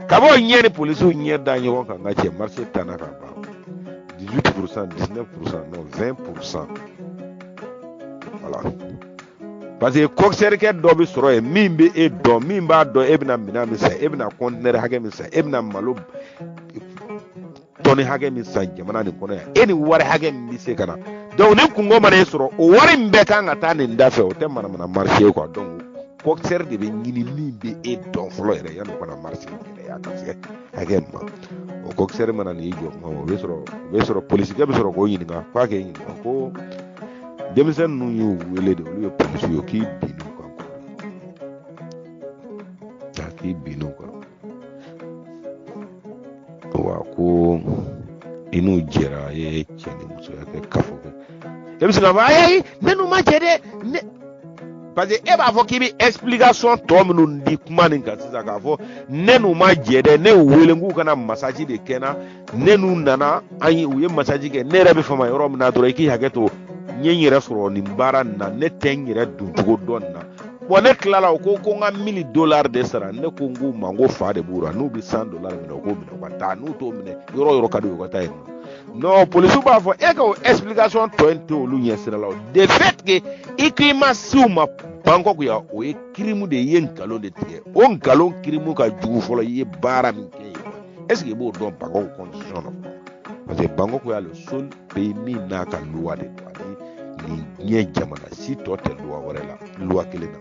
Ka bɔ ɲɛ ni polisiw ɲɛ da ɲɔgɔn kan, n ka cɛ, marché tanna ka ban. 18%, 19%, non, 20%, voilà. Parce que coxeur kɛ dɔ bɛ sɔrɔ yen min bɛ e dɔn, min b'a dɔn e bɛna minɛn min san, e bɛna conteneur hakɛ min san, e bɛna malo tɔni hakɛ min san jamana nin kɔnɔ yan, e ni wari hakɛ min bɛ se ka na. Donc ni kunko mana e sɔrɔ, o wari min bɛɛ kan ka taa nin da fɛ, o tɛ manamana marché ye quoi. Donc coxeur de bɛ ɲini min bɛ e dɔn fɔlɔ yɛrɛ, yanni o ka na marché gɛlɛya ka se hakɛ min ma. O coxeur mana n'i jɔ kuma ma, o bɛ sɔrɔ polisikɛ bɛ sɔrɔ k'o ɲininka, k'a k'e ɲininka ko denmisɛnnin ninnu y'u wele de, olu ye polisiw ye, k'i binn'u kan, k'i binn'u kan wa, ko i n'u jɛra, a ye cɛ ni musoya kɛ, kafo kɛ. E bɛ se k'a fɔ ayi, ne n'u ma jɛ dɛ, ne, parce que e b'a fɔ k'i bɛ explication tɔ minnu di kuma nin kan sisan, k'a fɔ ne n'u ma jɛ dɛ, ne y'u wele k'u ka na massage de kɛ n na, ne n'u nana, an ye, u ye massage kɛ, ne yɛrɛ bɛ fama yɔrɔ min na dɔrɔn, i k'i hakɛ to, n ye n yɛrɛ sɔrɔ nin baara nin na, ne tɛ n yɛrɛ doncogo dɔn nin na. Bon, ne tilala, o ko ko n ka 1000 dolari de sara. Ne ko n k'u ma n ko fa de b'u la, n'u bɛ 100 dolari minɛ, u k'o minɛ, u ka taa, n'u t'o minɛ, yɔrɔ o yɔrɔ ka di u ye, u ka taa yen nɔ. Non, polisiw b'a fɔ e ka o explication tɔ in tɛ olu ɲɛ sira la. O de fait que i k'i ma s'u ma Bangkok yan, o ye crime de ye, i ye nkalon de tigɛ. O nkalon crime ka jugu fɔlɔ. I ye baara min kɛ yen, est ce que i b'o dɔn Bangkok constitution na? Parce que Bangkok y'a le seul pays min n'a ka loi de don, ani nin diɲɛ jamana si tɔ tɛ loi wɛrɛ la, loi kelen na.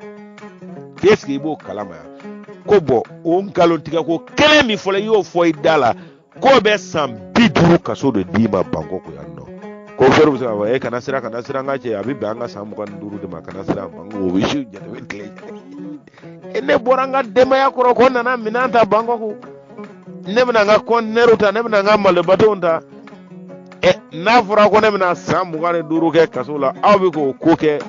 Est ce que i b'o kalama yan ko bɔn, o nkalon tigɛ ko kelen min fɔlɔ, i y'o fɔ i da la k'o bɛ san 50 kaso de d'i ma Bangkok yan nɔ. Ko fɛrɛ bɛ se k'a fɔ e kana siran, kana siran, n ka cɛ, a bɛ bɛn an ka san 25 de ma, kana siran. Bangkok, o bɛ su jate, bɛ tile jate. E, ne bɔra n ka denbaya kɔrɔ ko n nana minɛn ta Bangkok, ne bɛna n ka kɔntinɛriw ta, ne bɛna n ka malobatonw ta. Ɛ, n'a fɔra ko ne bɛna san 25 kɛ kaso la, aw bɛ k'o ko kɛ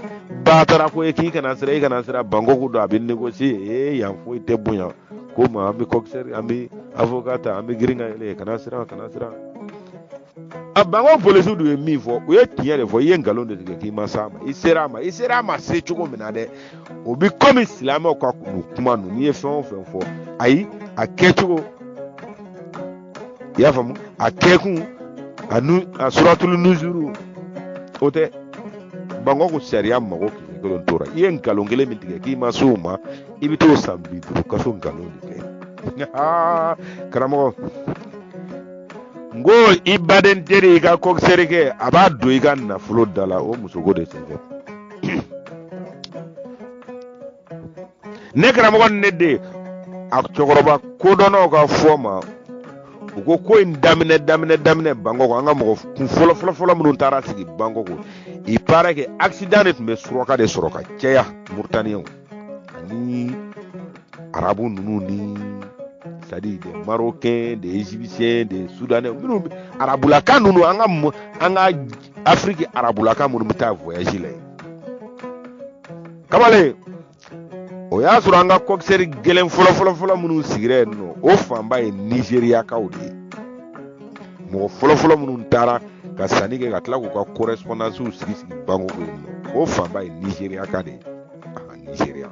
batara ko ye k'i kana siran, i kana siran. Bangkok don, a bɛ négocier. Ee, yan foyi tɛ bonya ko ma, an bɛ coxeur, an bɛ avocat ta, an bɛ girin ka yɛlɛ. Kana siran, kana siran. A Bangkok polisiw dun ye min fɔ, u ye tiɲɛ de fɔ. I ye nkalon de tigɛ k'i ma s'a ma, i sera a ma, i sera a ma se cogo min na dɛ, o bi komi silamɛw ka kuma ninnu. N'i ye fɛn o fɛn fɔ, ayi, a kɛcogo, i y'a faamu, a kɛkun, a nu a suratulu nuzuru, o tɛ Bangkok sariya mago kisɛ kelen tora. I ye nkalon kelen min tigɛ k'i ma s'o ma, i bɛ t'o san 50 kaso nkalon de kɛ. Karamɔgɔ, n ko i baden teri, i ka coxeur kɛ, a b'a don i ka nafolo da la, o musoko de senfɛ. Ne karamɔgɔ ni ne den, a cɛkɔrɔba kodɔnnaw ka fɔ ma, u ko ko in daminɛ daminɛ daminɛ Bangkok, an ka mɔgɔ kun fɔlɔ fɔlɔ fɔlɔ minnu taara sigi Bangkok, il paraît que accident de tun bɛ suraka de sɔrɔ ka caya, Mauritaniens ani arabu ninnu ni, c'est à dire des Marocains, des Égyptiens, des Soudanais minnu arabulaka ninnu, an ka Afrique arabulaka minnu bɛ taa voyage la yen. Kamalen, o y'a sɔrɔ an ka coxeur gɛlɛn fɔlɔ fɔlɔ fɔlɔ minnu sigira yen nɔ, o fanba ye Nizeriyakaw de ye. Mɔgɔ fɔlɔ fɔlɔ minnu taara ka sanni kɛ ka tila k'u ka correspondance sigi sigi Bangkok yen nɔ, o fanba ye Nizeriyaka de ye. Nizeriya,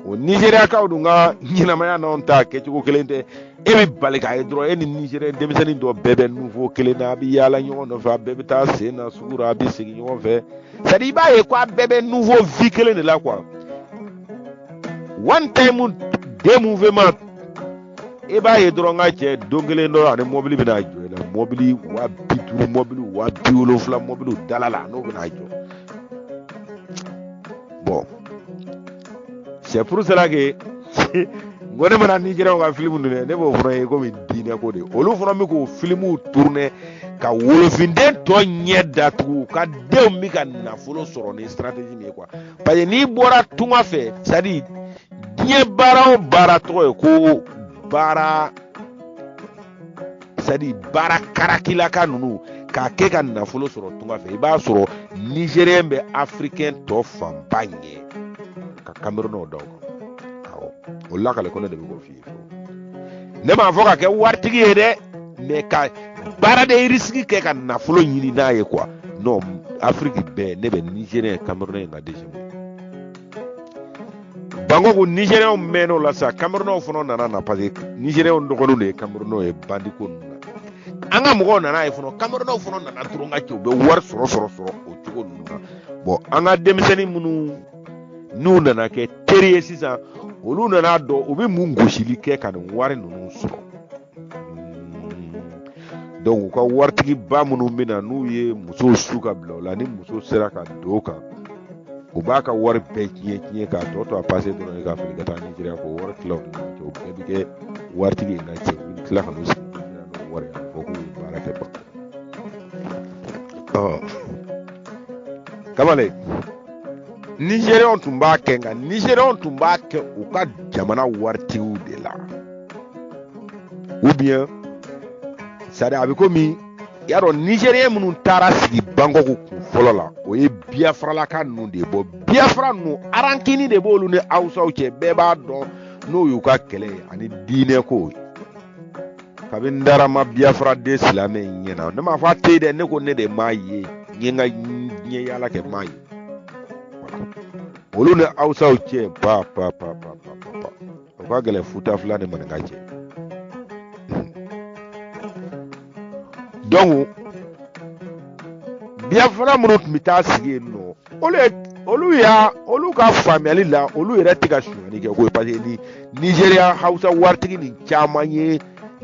o Nizeriyakaw dun ka ɲɛnamaya n'anw ta kɛcogo kelen tɛ. E bɛ bali k'a ye dɔrɔn, e ni Nizeriya denmisɛnnin dɔ bɛɛ bɛ niveau kelen na, a bɛ yaala ɲɔgɔn nɔfɛ, a bɛɛ bɛ taa sen na sugu la, a bɛ segin ɲɔgɔn fɛ. C'est à dire i b'a ye ko a bɛɛ bɛ niveau vie kelen de la quoi. One time, deux mouvements, e b'a ye dɔrɔn, n ka cɛ, don kelen dɔrɔn, ani mɔbili bɛna jɔ i la, mɔbili 50 000, mɔbili 70 000, mɔbili dala la, n'o bɛna jɔ. Bon, c'est pour cela que n ko ne mana Nigériens ka film ninnu, ne b'o fana ye komi diinɛ ko de. Olu fana bɛ k'o filimuw tourner ka wolofinden tɔ ɲɛ datugu, ka denw bɛ ka nafolo sɔrɔ ni stratégie min ye quoi. Parce que n'i bɔra tunga fɛ, c'est à dire diɲɛ baara o baara tɔgɔ ye ko baara, c'est à dire baara karakilaka ninnu k'a kɛ ka nafolo sɔrɔ tunga fɛ, i b'a sɔrɔ Nigérien bɛ Africain tɔ fanba ɲɛ ka Camerounais da o kan. Awɔ. O lakale ko ne de bɛ k'o f'i ye. Ne m'a fɔ ka kɛ waritigi ye dɛ, mais ka baara de risque kɛ ka nafolo ɲini n'a ye quoi. Non, Afiriki bɛɛ ne bɛ Nigérien, Camerounais ka deuxième ye. Bangɔku Nigériens mɛnn'o la sa, Camerounais fana nana na, parce que Nigériens dɔgɔninw de ye Camerounais ye bandi ko ninnu na. An ka mɔgɔw nana ye fana, Camerounais fana nana dɔrɔn ka cɛ, u bɛ wari sɔrɔ sɔrɔ sɔrɔ o cogo ninnu na. Bon, an ka denmisɛnnin minnu n'u nana kɛ teri ye sisan, olu nana dɔn u bɛ mun gosili kɛ ka nin wari ninnu sɔrɔ. Donc u ka waritigiba minnu bɛ na, n'u ye musow su ka bila o la, ni muso sera ka don o kan, u b'a ka wari bɛɛ tiɲɛ tiɲɛ k'a tɔ to a pase dɔrɔn ye k'a fili ka taa Nizeriya, k'o wari tila u ni ɲɔgɔn cɛ. O bɛɛ bɛ kɛ waritigi ye. Nka cɛ, u bɛ tila ka n'u sigi Nizeriya n'o wari ye, a bɛ fɔ k'u ye baara kɛ ban. Ɔ kamalen, Nizeriyaw tun b'a kɛ, nka Nizeriyaw tun b'a kɛ u ka jamana waritigiw de la, ou bien c'est-à-dire a bɛ komi i y'a dɔn, Nizeriyɛn minnu taara sigi Bangɔku kun fɔlɔ la, o ye Biafralaka ninnu de ye. Bon, Biafra ninnu, rancune de b'olu ni Hawusaw cɛ, bɛɛ b'a dɔn, n'o y'u ka kɛlɛ ye ani diinɛ ko ye. Kabini n dara ma Biafra den silamɛ in ɲɛ na, ne m'a fɔ a tɛ yen dɛ, ne ko ne de m'a ye, n ye n ka diɲɛ yaala kɛ, m'a ye. Olu ni Hawusaw cɛ, pa pa pa pa pa pa, o ka gɛlɛn futa fila ni maninka cɛ. Donc Biafra minnu tun bɛ taa sigi yen nɔ, olu ye olu y'a olu ka faamuyali la, olu yɛrɛ tɛ ka sonyali kɛ koyi, parce que ni Nizeriya Hawusa waritigi nin caman ye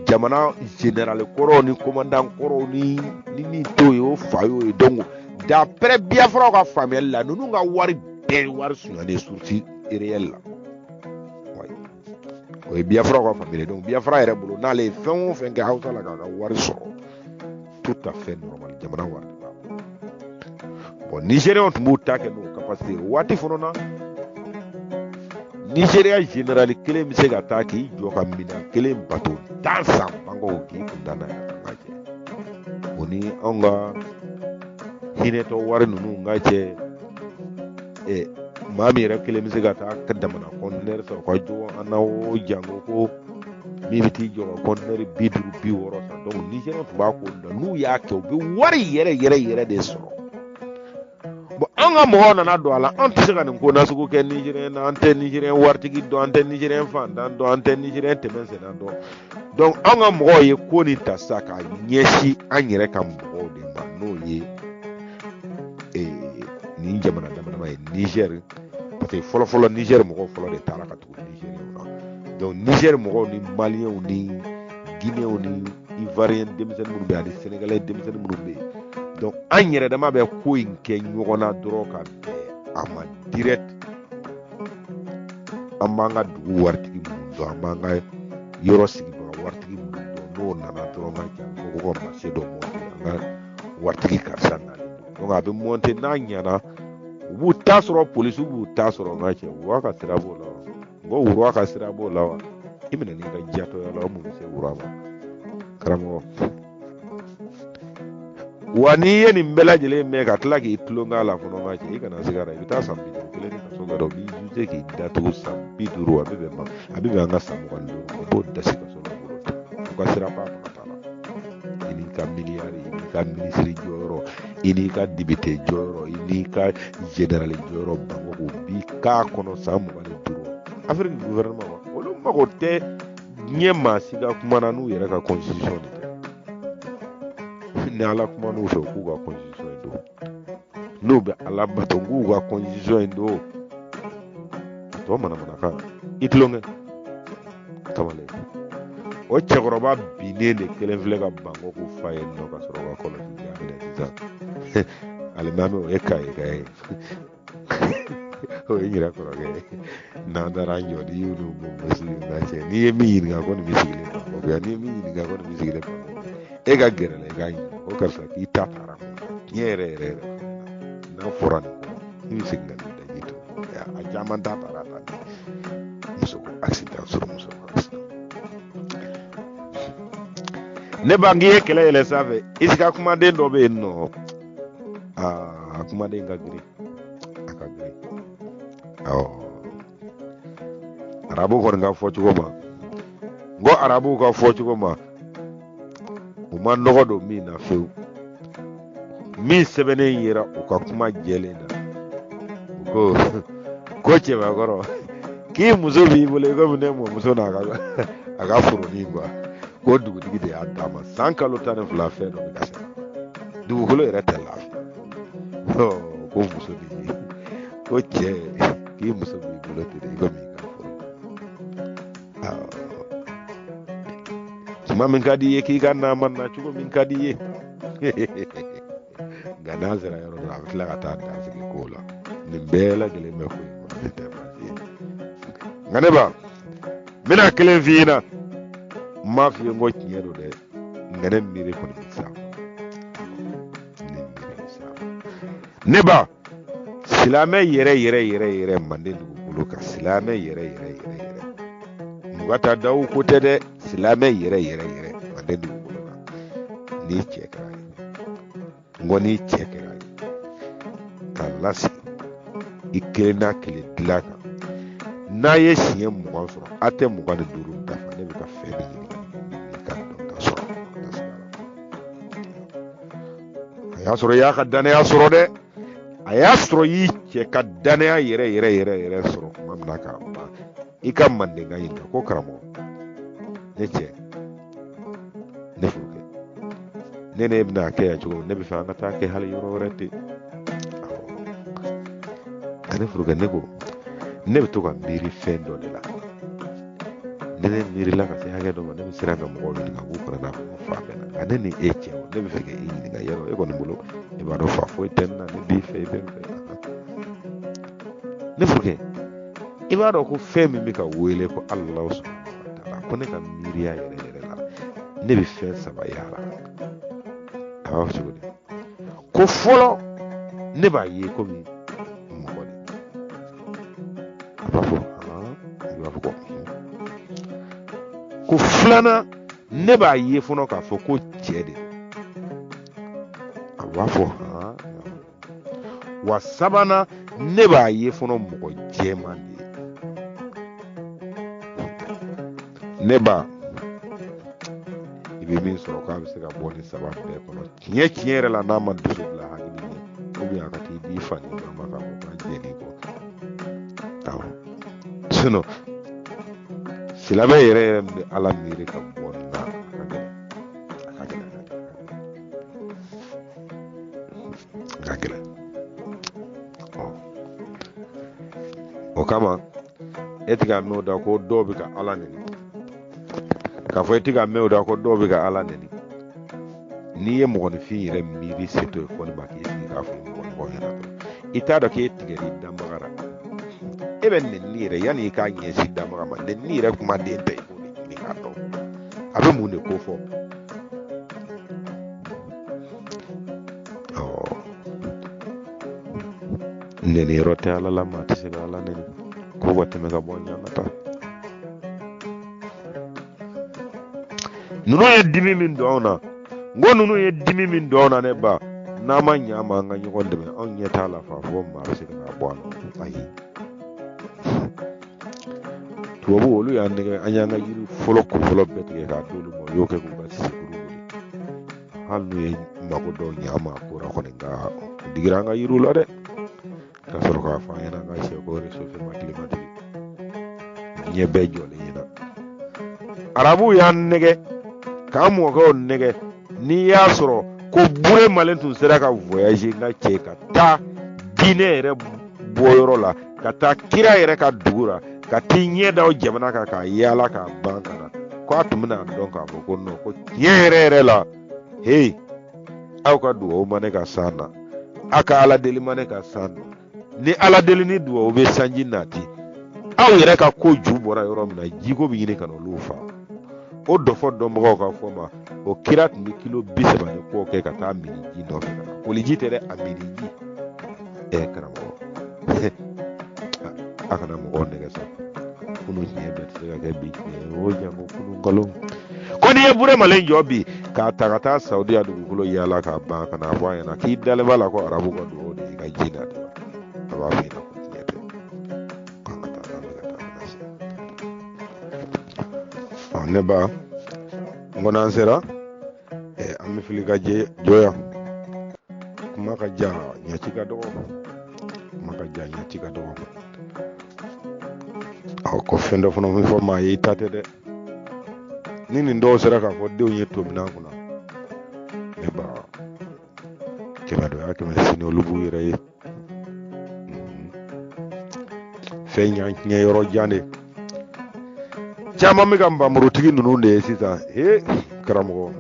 jamana général kɔrɔw ni commandant kɔrɔw ni ni min t'o ye, o fa y'o ye. Donc d'après Biafraw ka faamuyali la, ninnu ka wari bɛɛ ye wari sonyali source réelle la, o ye Biafra ka faamuyali. Donc Biafra yɛrɛ bolo, n'ale ye fɛn o fɛn kɛ Hawusa la k'a ka wari sɔrɔ, tout à fait normal, jamana wari de b'a bolo. Bon, Nigériens tun b'u ta kɛ n'o capacité ye. Waati fana na, Nigéria général kelen bɛ se ka taa k'i jɔ ka minɛn kelen bato 10 san Bangɔku k'i kun da n'a ye ka cɛ. O ni anw ka hinɛtɔ wari ninnu ka cɛ, maa min yɛrɛ kelen bɛ se ka taa ka damana kɔntinɛri san, o ka jugu an na o jango ko min bɛ t'i jɔ ka kɔntinɛri 50 60 san. Donc Nigériens tun b'a ko la, n'u y'a kɛ, u bɛ wari yɛrɛ yɛrɛ yɛrɛ de sɔrɔ. Bon, an ka mɔgɔw nana don a la. An tɛ se ka nin ko nasugu kɛ Nigérien na. An tɛ Nigérien waritigi dɔn, an tɛ Nigérien fantan dɔn, an tɛ Nigérien tɛmɛsenna dɔn. Donc an ka mɔgɔw ye ko nin ta sisan k'a ɲɛsin an yɛrɛ ka mɔgɔw de ma, n'o ye nin jamana dama dama ye, Niger, parce que fɔlɔ fɔlɔ Niger mɔgɔw fɔlɔ de taara ka tugu Nigériens na. Donc Niger mɔgɔw ni Maliens ni Guinéens ni Ivoirien denmisɛnnin minnu bɛ yen ani Sénégalais denmisɛnnin minnu bɛ yen, donc an yɛrɛ dama bɛ ko in kɛ ɲɔgɔn na dɔrɔn ka bɛn a ma direct. An b'an ka dugu waritigi minnu dɔn, an b'an ka yɔrɔ sigibaga waritigi minnu dɔn, n'o nana dɔrɔn ka ca fɔ ko ka marché dɔ monter, an ka waritigi karisa nalen don. Donc a bɛ monter, n'a ɲɛna, u b'u ta sɔrɔ, polisiw b'u ta sɔrɔ. N ka cɛ, wura ka sira b'o la wa? N ko wura ka sira b'o la wa? I minɛ n'i ka jatɔya la, o mun bɛ se wura ma, karamɔgɔ? Wa n'i ye nin bɛɛ lajɛlen mɛn ka tila k'i tulon k'a la fana, n ka cɛ, i kana siga dɛ, i bɛ taa san 50 kelen ni kaso kɛ dɛ. U b'i juger k'i datugu san 50, a bɛ bɛn ma, a bɛ bɛn an ka san 25 ma, i b'o dasi kaso la bolo, u ka sira b'a faga t'a la. I n'i ka miliyari, i n'i ka minisiri jɔyɔrɔ, i n'i ka depite jɔyɔrɔ, i n'i ka zenerali jɔyɔrɔ, Bamakɔ b'i k'a kɔnɔ san 25. Afiriki gouvernement ma, olu mago tɛ diɲɛ maa si ka kuma na n'u yɛrɛ ka constitution de tɛ. Ni Ala kuma n'u fɛ, u k'u ka constitution in don. N'u bɛ Ala bato, k'u ka constitution in don. A tɔ manamanakan, i tulonkɛ kamalen, o cɛkɔrɔba binnen de kelen filɛ ka Bankɔku fa yen nɔ ka sɔrɔ ka kɔlɔsi ja minɛ sisan. Alimami, o ye kaye ka ye, o ye n yɛrɛ kɔrɔkɛ ye. N'an taara an jɔ, n'i y'olu bɔ sigi ka cɛ, n'i ye min ɲininka ko nin bɛ sigilen Bamakɔ yan, n'i ye min ɲininka ko nin bɛ sigilen Bamakɔ, e ka gɛrɛ la, i k'a ɲininka ko karisa k'i ta taara tiɲɛ yɛrɛ yɛrɛ yɛrɛ n'a fɔra nin kɔ, i bɛ segin ka n'i daji to a caman ta taara ta muso ko accident sɔrɔ, muso ko accident. Ne ba, k'i ye kɛlɛ yɛlɛ sanfɛ, i sika kumaden dɔ bɛ yen nɔ, aa, kumaden ka girin, a ka girin. Awɔ, Arabu kɔni ka fɔcogo ma, n ko arabuw ka fɔcogo ma, u ma nɔgɔ don min na fewu, min sɛbɛnnen yera u ka kuma jɛlen na, u ko ko cɛbakɔrɔ k'i muso b'i bolo i komi ne mɔmuso n'a ka a ka foronin kuwa, ko dugutigi de y'a d'a ma san kalo 12, fɛn dɔ bɛ ka se dugukolo yɛrɛ tɛ lafiya, ko muso de ye ko cɛ k'i muso b'i bolo ten de i komi i ka foro, tuma min ka di i ye k'i ka n'a ma na cogo min ka di i ye, nka n'a sera yɔrɔ dɔ la, a bɛ tila ka taa dan sigi kow la. Nin bɛɛ lajɛlen bɛ ko in kɔnɔ, nin tɛ baasi ye. Nka ne ba, n bɛna kelen f'i ɲɛna, n m'a f'i ye n ko tiɲɛ don dɛ, nka ne miiri kɔni bɛ sa, ne miiri bɛ sa. Ne ba, silamɛ yɛrɛ yɛrɛ yɛrɛ yɛrɛ manden dugukolo kan, silamɛ yɛrɛ yɛrɛ yɛrɛ yɛrɛ, mɔgɔ ta daw ko tɛ dɛ, silamɛ yɛrɛ yɛrɛ yɛrɛ manden dugukolo kan, n'i cɛ kɛra ye, n ko n'i cɛ kɛra ye k'a lasigi i kelen n'a kelen dilan kan, n'a ye siɲɛ 20 sɔrɔ, a tɛ 25 dafa. Ne bɛ ka fɛn min ɲini n'i ka dɔnta sɔrɔ, a y'a sɔrɔ i y'a ka dannaya sɔrɔ dɛ, a y'a sɔrɔ i y'i cɛ ka dannaya yɛrɛ yɛrɛ yɛrɛ yɛrɛ sɔrɔ tuma min na k'a ban, i ka mandenkan ɲininka ko karamɔgɔ, ne cɛ, ne furukɛ, ne ne bɛna kɛ yan cogo min, ne bɛ fɛ an ka taa kɛ hali yɔrɔ wɛrɛ ten. Ka ne furukɛ, ne ko ne bɛ to ka miiri fɛn dɔ de la, ne ne miirila ka se hakɛ dɔ ma, ne bɛ siran ka mɔgɔw ɲininka k'u kana n'a fɔ ko fa bɛ na, nka ne ni e cɛ, ne bɛ fɛ ka e ɲininka, yɔrɔ e kɔni bolo, e b'a dɔn fa foyi tɛ ne na, ne b'i fɛ, i bɛ n fɛ. Ne furukɛ, i b'a dɔn ko fɛn min bɛ ka wele ko Alahu subahana wa taala, ko ne ka miiriya yɛrɛ yɛrɛ la, ne bɛ fɛn saba y'a la. A b'a fɔ cogo di? Ko fɔlɔ, ne b'a ye komi mɔgɔ de. A b'a fɔ han, i b'a fɔ ko ko filanan, ne b'a ye fɔlɔ k'a fɔ ko cɛ de. A b'a fɔ han. Wa sabanan, ne b'a ye fɔlɔ mɔgɔ jɛman de ye. Ne ba, i bɛ min sɔrɔ k'a bɛ se ka bɔ nin saba bɛɛ kɔnɔ tiɲɛ tiɲɛ yɛrɛ la, n'a ma dusu bila hakili ɲɛ, ou bien a ka t'i di fa ni ba ma k'a fɔ k'a jɛn'i kɔ. Awɔ, sinon silamɛ yɛrɛ yɛrɛ min bɛ Ala miiri ka bɔ nin na, a ka gɛlɛn, a ka gɛlɛn, a ka gɛlɛn. Ɔ, o kama e tɛ k'a mɛn o da ko dɔw bɛ ka Ala neni, k'a fɔ e tɛ k'a mɛn o da ko dɔw bɛ ka Ala neni. N'i ye mɔgɔninfin yɛrɛ miiri setɔ ye fɔli ma k'i sigi k'a fɔ i mɔgɔ ɲɔgɔn ɲɛna dɔrɔn, i t'a dɔn k'e tigɛr'i danbaga la. E bɛ nɛnini yɛrɛ, yanni i k'a ɲɛsin danbaga ma, nɛnini yɛrɛ kumaden tɛ, i b'o de ɲini k'a dɔn a bɛ mun de ko fɔ. Nɛni yɔrɔ tɛ Ala la, maa tɛ se ka Ala nɛni ko ka tɛmɛ ka bɔ ɲan ka taa. Ninnu ye dimi min don anw na, n ko ninnu ye dimi min don anw na, ne ba, n'a ma ɲɛ an ma an ka ɲɔgɔn dɛmɛ, anw ɲɛ t'a la f'a fɔ maa bɛ se ka n'a bɔ a la. Ayi, tubabu olu y'an nɛgɛ, an y'an ka yiri fɔlɔ kun fɔlɔ bɛɛ tigɛ k'a d'olu ma, u y'o kɛ k'u ka sisikuru wuli. Hali n'u ye mako dɔw ɲɛ an ma a ko la kɔni, nka u digira an ka yiriw la dɛ, ka sɔrɔ k'a fɔ an ɲɛna an ka sɛ ko réchauffement climatique diɲɛ bɛɛ jɔlen ɲɛna. Arabuw y'an nɛgɛ k'an mɔkɛw nɛgɛ. N'i y'a sɔrɔ ko Bure Malen tun sera ka voyager n ka cɛ ka taa diinɛ yɛrɛ bɔyɔrɔ la, ka taa kira yɛrɛ ka dugu la, ka t'i ɲɛ da o jamana kan k'a yaala k'a ban ka na, ko a tun bɛna dɔn k'a fɔ ko non, ko tiɲɛ yɛrɛ yɛrɛ la, heyi, aw ka dugawu ma ne ka san na, aw ka ala deli ma ne ka san na. Ni ala deli ni dugawu bɛ sanji nati, aw yɛrɛ ka ko ju bɔra yɔrɔ min na, jiko bɛ ɲini ka na olu fa. O dɔfɔ dɔnbagaw ka fɔ ma, o kira tun bɛ kilo 30 ni kɔ kɛ ka taa minniji nɔfɛ ka na. Koliji tɛ dɛ, a minniji. Ɛ karamɔgɔ, a kana mɔgɔw nɛgɛ sa. Kunun tiɲɛ bɛɛ tɛ se ka kɛ bi tiɲɛ ye, o janko kunun nkalon. Ko n'i ye Bure Malen jɔ bi k'a ta ka taa Saudiya dugukolo yaala k'a ban ka n'a fɔ a ɲɛna k'i dalen b'a la ko arabu ka dugawu de y'i ka ji nati, a b'a f'i ɲɛna ko tiɲɛ tɛ, k'an ka taa, n'an bɛ ka taa ka na se. Ne ba, n ko n'an sera an bɛ fili ka jɔ yan. Kuma ka jan, ɲaci ka dɔgɔ. Kuma ka jan, ɲaci ka dɔgɔ. Ɔ, ko fɛn dɔ fana bɛ fɔ maa ye, i ta tɛ dɛ. Ni nin dɔw sera k'a fɔ denw ye tominan kunna, ne ba, kɛmɛ dɔ y'a kɛmɛ sini olu b'u yɛrɛ ye. Fɛn y'an tiɲɛ yɔrɔ jan de. Caman bɛ ka npanmurutigi ninnu de ye sisan. He karamɔgɔ,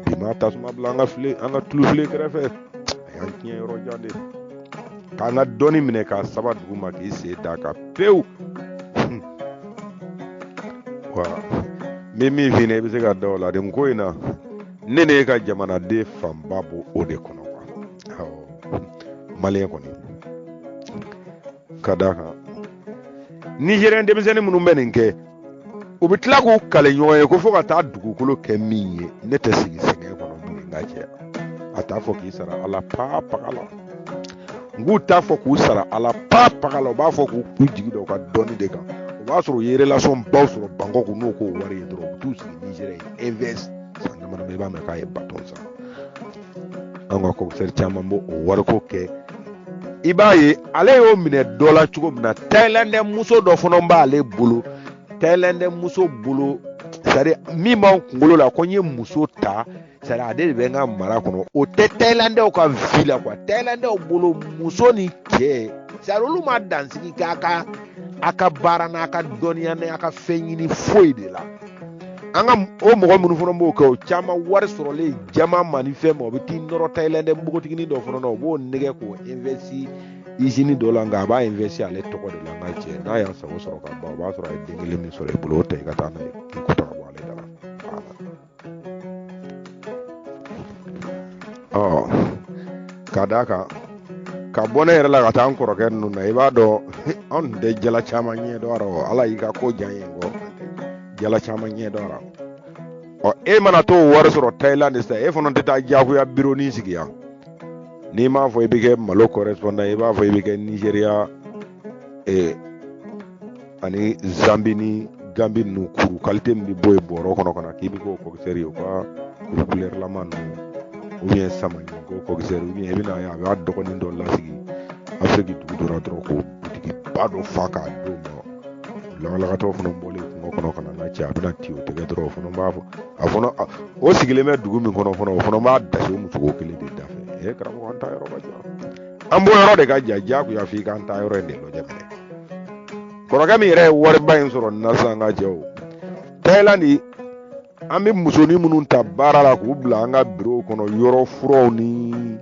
bi ma tasuma bila an ka file, an ka tulu file kɛrɛfɛ. A y'an tiɲɛ yɔrɔ jan de. K'an ka dɔnni minɛ k'a saba dugu ma, k'i sen d'a kan pewu. Wa n bɛ min f'i ɲɛna, i bɛ se ka da o la nin ko in na. Ne n'e ka jamanaden fanba b'o o de kɔnɔ kuwa. Awɔ, maliyɛn kɔni, ka d'a kan nizeriyɛn denmisɛnnin minnu bɛ nin kɛ, u bɛ tila k'u kale ɲɔgɔn ye ko fo ka taa dugukolo kɛ min ye, ne tɛ sigi sɛgɛn kɔnɔ bilen. N ka cɛ, a t'a fɔ k'i sara ala pa paga la. N k'u t'a fɔ k'u sara ala pa paga la. U b'a fɔ k'u jigi da u ka dɔnni de kan. O b'a sɔrɔ u ye relation baw sɔrɔ Bangkok, n'o k'o wari ye dɔrɔn, u bɛ t'u sigi Nizeriya ye invest. San dama dama, i b'a mɛn k'a ye baton san. An ka coxeur caman b'o o wariko kɛ. I b'a ye ale y'o minɛ dɔ la cogo min na, Thaïlandais muso dɔ fana b'ale bolo. Thaïlandais muso bolo, c'est à dire min b'anw kunkolo la ko n ye muso ta, c'est à dire ale de bɛ n ka mara kɔnɔ, o tɛ Thaïlandais ka vie la quoi. Thaïlandais bolo, muso ni cɛ, c'est à dire olu ma dansigi k'a ka a ka baara n'a ka dɔnniya n'a ka fɛn ɲini foyi de la. An ka o mɔgɔ minnu fana b'o kɛ, o caman wari sɔrɔlen jama ma ni fɛn ma, o bɛ t'i nɔrɔ Thaïlandais npogotiginin dɔ fana na, o b'o nɛgɛ k'o investi usine dɔ la, nka a b'a investi ale tɔgɔ de la. N ka cɛ, n'a y'a sago sɔrɔ ka ban, o b'a sɔrɔ a ye den kelen min sɔrɔ i bolo, o ta i ka taa n'a ye k'i ko ta ka bɔ ale da la. Ɔ, ka d'a kan ka bɔ ne yɛrɛ la ka taa n kɔrɔkɛ ninnu na, i b'a dɔn anw tun tɛ jala caman ɲɛ dɔn a rɔ. Ala y'i ka ko diya n ye kɔ jala caman ɲɛ dɔn a rɔ. Ɔ, e mana t'o wari sɔrɔ Thaïlande sisan, e fana tɛ taa diyagoya bironi sigi yan. N'i m'a fɔ i bɛ kɛ malo correspondant, i b'a fɔ i bɛ kɛ Nigéria ani Zambi ni Gambi ninnu, kuru qualité min bɛ bɔ yen bɔrɔ kɔnɔ ka na, k'i bɛ k'o coxeur ye, u ka kuru couleur lama ninnu, ou bien samaɲinko coxeur, ou bien i bɛna ye a b'a dɔgɔnin dɔ lasigi Afiriki dugu dɔ la dɔrɔn, k'o butigi ba dɔ fa k'a d'o ma. Lagalagatɔw fana bɔlen kungo kɔnɔ ka na, n ka cɛ, a bɛna tiyo tigɛ dɔrɔn, o fana b'a fɔ a fana o sigilen bɛ dugu min kɔnɔ fana, o fana b'a dasi o musoko kelen de da fɛ. Ee karamɔgɔ, an taa yɔrɔ ka jan, an bɔ yɔrɔ de ka jan, diyagoya f'i k'an taa yɔrɔ in de lajɛ minɛ. Kɔrɔkɛ min yɛrɛ ye wariba in sɔrɔ nin na sisan, ka cɛw, Thaïlande, an bɛ musonin minnu ta baara la k'u bila an ka biro kɔnɔ, yɔrɔ furaw ni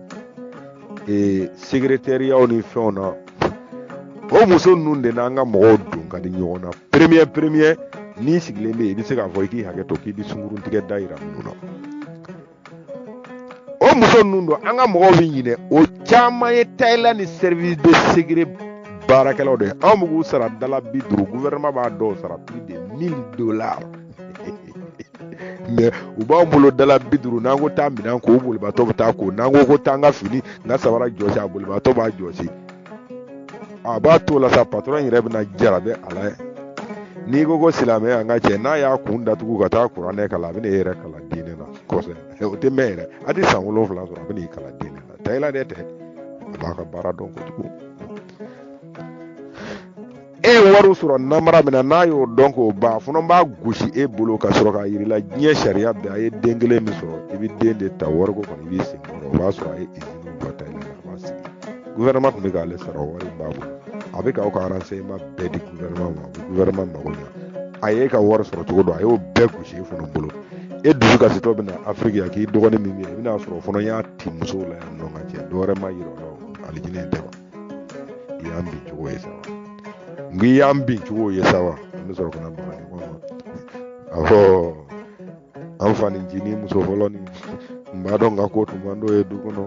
secrétariatw ni fɛnw na, o muso ninnu de n'an ka mɔgɔw don ka di ɲɔgɔn na. Premier premier, n'i sigilen bɛ yen, i bɛ se k'a fɔ i k'i hakɛ to k'i bɛ sunkurun tigɛ da yira minnu na. O muso ninnu don, an ka mɔgɔw bɛ ɲinɛ, o caman ye Thaïlande service de sécurité baarakɛlaw de ye. Anw bɛ k'u sara dala 50, gouvernement b'a dɔw sara plus de 1000 dollars, mais u b'an bolo dala 50. N'an ko taa minɛn ko, u bolibaatɔ bɛ taa ko. N'an ko ko taa n ka fini, n ka sabara jɔsi, a bolibaatɔ b'a jɔsi. A b'a to la sa, patron yɛrɛ bɛna jarabi a la. N'i ko ko silamɛ, an ka cɛ, n'a y'a kun datugu ka taa kuranɛ kalan, a bɛna e yɛrɛ kalan diinɛ na kosɛbɛ. O tɛ mɛn yɛrɛ, a tɛ san 7 sɔrɔ, a bɛna i kalan diinɛ na. Thaïlande tɛ, a b'a ka baara dɔn kojugu. E ye wari sɔrɔ namara min na, n'a y'o dɔn k'o ban, a fana b'a gosi e bolo ka sɔrɔ k'a yir'i la diɲɛ sariya bɛɛ. A ye den kelen min sɔrɔ, i bɛ den de ta wariko kɔni, i b'i sen bɔ. O b'a sɔrɔ a ye izini jɔ Thaïlande, a b'a sigi. Gouvernement tun bɛ k'ale sara, o wari in b'a bolo, a bɛ k'aw ka renseignement bɛɛ di gouvernement ma, a bɛ gouvernement mago ɲa. A ye ka wari sɔrɔ cogo dɔ, a y'o bɛɛ gosi e fana bolo. E dusu kasitɔ bɛ na Afiriki yan k'i dɔgɔnin min bɛ yen, i bɛna sɔrɔ o fana y'a ti musow la yan nɔ. Ka cɛ, dɔwɛrɛ ma yira o la, o alijinɛ in tɛ wa? I y'an bin cogo ye sa wa? N k'i y'an bin cogo ye sa wa? An bɛ sɔrɔ ka na baga ɲɔgɔn ma. Awɔ, an fa ncinin muso fɔlɔ ni n b'a dɔn n ka ko tun man d'o ye du kɔnɔ.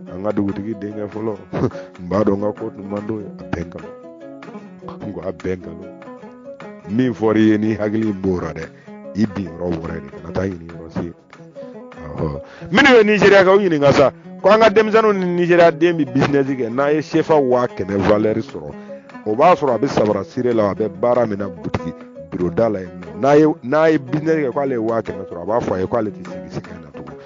An ka dugutigi denkɛ fɔlɔ, n b'a dɔn n ka ko tun man d'o ye. A bɛɛ nkalon. N ko a bɛɛ nkalon. Min fɔra i ye, n'i hakili b'o rɔ dɛ, i bin yɔrɔ bɔra yen de, kana taa ɲini yɔrɔ si. Minnu ye Nizeriya kɛ, u ɲininka sa ko an ka denmisɛnninw ni Nizeriya den bɛ bisinɛsi kɛ, n'a ye sefa 100 000 valeur sɔrɔ, o b'a sɔrɔ a bɛ sabara sire la, a bɛ baara min na butigi biro da la yen nɔ. N'a ye business kɛ k'ale ye 100 000 sɔrɔ, a b'a fɔ a ye k'ale tɛ segin sɛgɛn na tugun.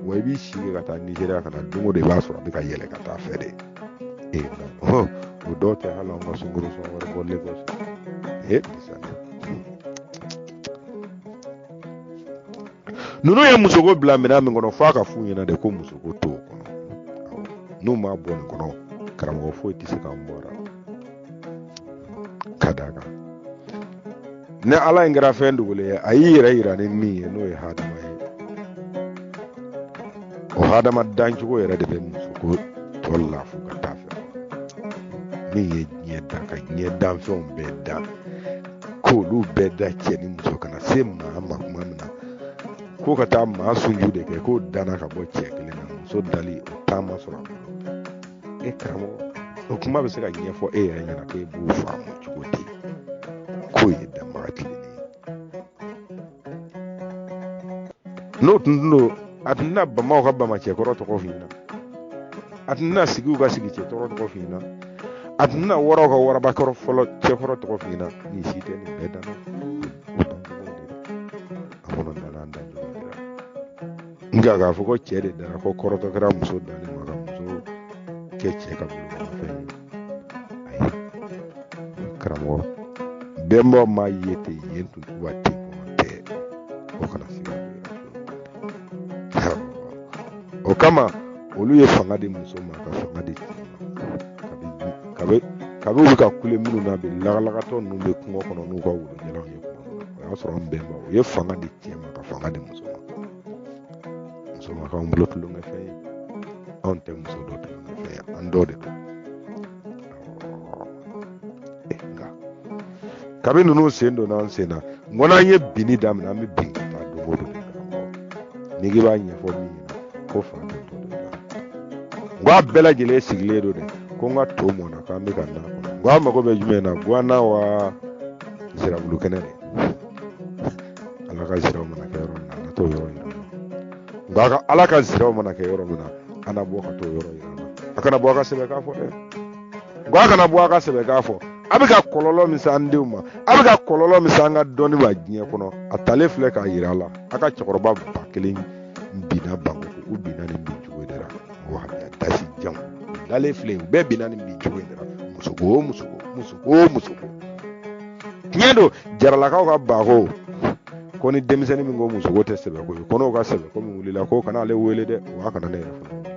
Wa i b'i si kɛ ka taa Nizeriya ka na, don o don i b'a sɔrɔ a bɛ ka yɛlɛ ka taa fɛ de. Ee, o dɔw tɛ hali anw ka sunkuru sɔngɔ wɛrɛ bɔ Lagos. Ee, bisani ninnu ye musoko bila minɛn min kɔnɔ, f'a ka f'u ɲɛna de ko musoko t'o kɔnɔ. N'u m'a bɔ nin kɔnɔ, karamɔgɔ foyi tɛ se k'an bɔ a la. Ka d'a kan ni Ala in kɛra fɛn dogolen ye, a y'i yɛrɛ yira ni min ye, n'o ye hadama ye, o hadama dancogo yɛrɛ de bɛ musoko tɔ lafu ka taa fɛ. Min ye diɲɛ dan ka diɲɛ danfɛnw bɛɛ dan, k'olu bɛɛ da cɛ ni muso, ka na se maa ma kuma min na ko ka taa maa sunju de kɛ, k'o danna ka bɔ cɛ kelen na, muso dali o taama sɔrɔ a bolo. E karamɔgɔ, o kuma bɛ se ka ɲɛfɔ e yɛrɛ ɲɛna k'e b'o faamu cogo di k'o ye danbaga tilennen ye? N'o tun don, a tun tɛna bamaw ka bamacɛkɔrɔ tɔgɔ f'i ɲɛna, a tun tɛna sigiw ka sigicɛkɔrɔ tɔgɔ f'i ɲɛna, a tun tɛna waraw ka warabakɔrɔ fɔlɔ cɛkɔrɔ tɔgɔ f'i ɲɛna. Nin si tɛ nin bɛɛ danna o dancogo de la. A kɔnɔ danna an dancogo de la. Nka k'a fɔ ko cɛ de dara, ko kɔrɔtɔ kɛra muso danni ma ka muso kɛ cɛ ka bolokɔnɔfɛn ye, ayi karamɔgɔ, bɛnbaw m'a ye ten yen tun wa ten kuma tɛ. O kana siga don i la. O kama olu ye fanga di muso ma ka fanga di cɛ ma. Kabi kabi u bɛ ka kule minnu na bi, lagalagatɔ ninnu bɛ kungo kɔnɔ n'u ka wulujalanw ye kuma min na, o y'a sɔrɔ an bɛnbaw u ye fanga di cɛ ma ka fanga di muso ma. Muso ma k'anw bolo tulonkɛfɛn ye, anw tɛ muso dɔ tulonkɛfɛn ye, an dɔ de don. Nka kabi ninnu sen donna an sen na, n ko n'an ye binni daminɛ, an bɛ bin ka taa don o don. Karamɔgɔ, n'i k'i b'a ɲɛfɔ min ɲɛna ko fa tɛ to don la, n ko a bɛɛ lajɛlen sigilen don dɛ, ko n ka to mɔna k'an bɛ ka na kɔnɔ. N ko a mago bɛ jumɛn na? Guwana wa zirabulu kɛnɛ de. Ala ka ziraw mana kɛ yɔrɔ min na, an na t'o yɔrɔ yira an na. Nka a ka Ala ka ziraw mana kɛ yɔrɔ min na, an na bɔ ka t'o yɔrɔ yira an na. A kana bɔ a ka sɛbɛn k'a fɔ dɛ. Nka a kana bɔ a ka sɛbɛn k'a fɔ. A bɛ ka kɔlɔlɔ min se an denw ma, a bɛ ka kɔlɔlɔ min se an ka dɔnni ma diɲɛ kɔnɔ, a talen filɛ k'a yira a la. A ka cɛkɔrɔba 1000 binna Banko, u binna nin bin cogo de la. Wahabiya dasi janw dalen filɛ, u bɛɛ binna nin bin cogo in de la. Musoko o musoko, musoko o musoko, tiɲɛ don. Jaralakaw ka bako ko ni denmisɛnnin min ko musoko tɛ sɛbɛko ye, ko n'o ka sɛbɛko min wulila, ko kana ale wele dɛ, wa kana ne yɛrɛ fana wele.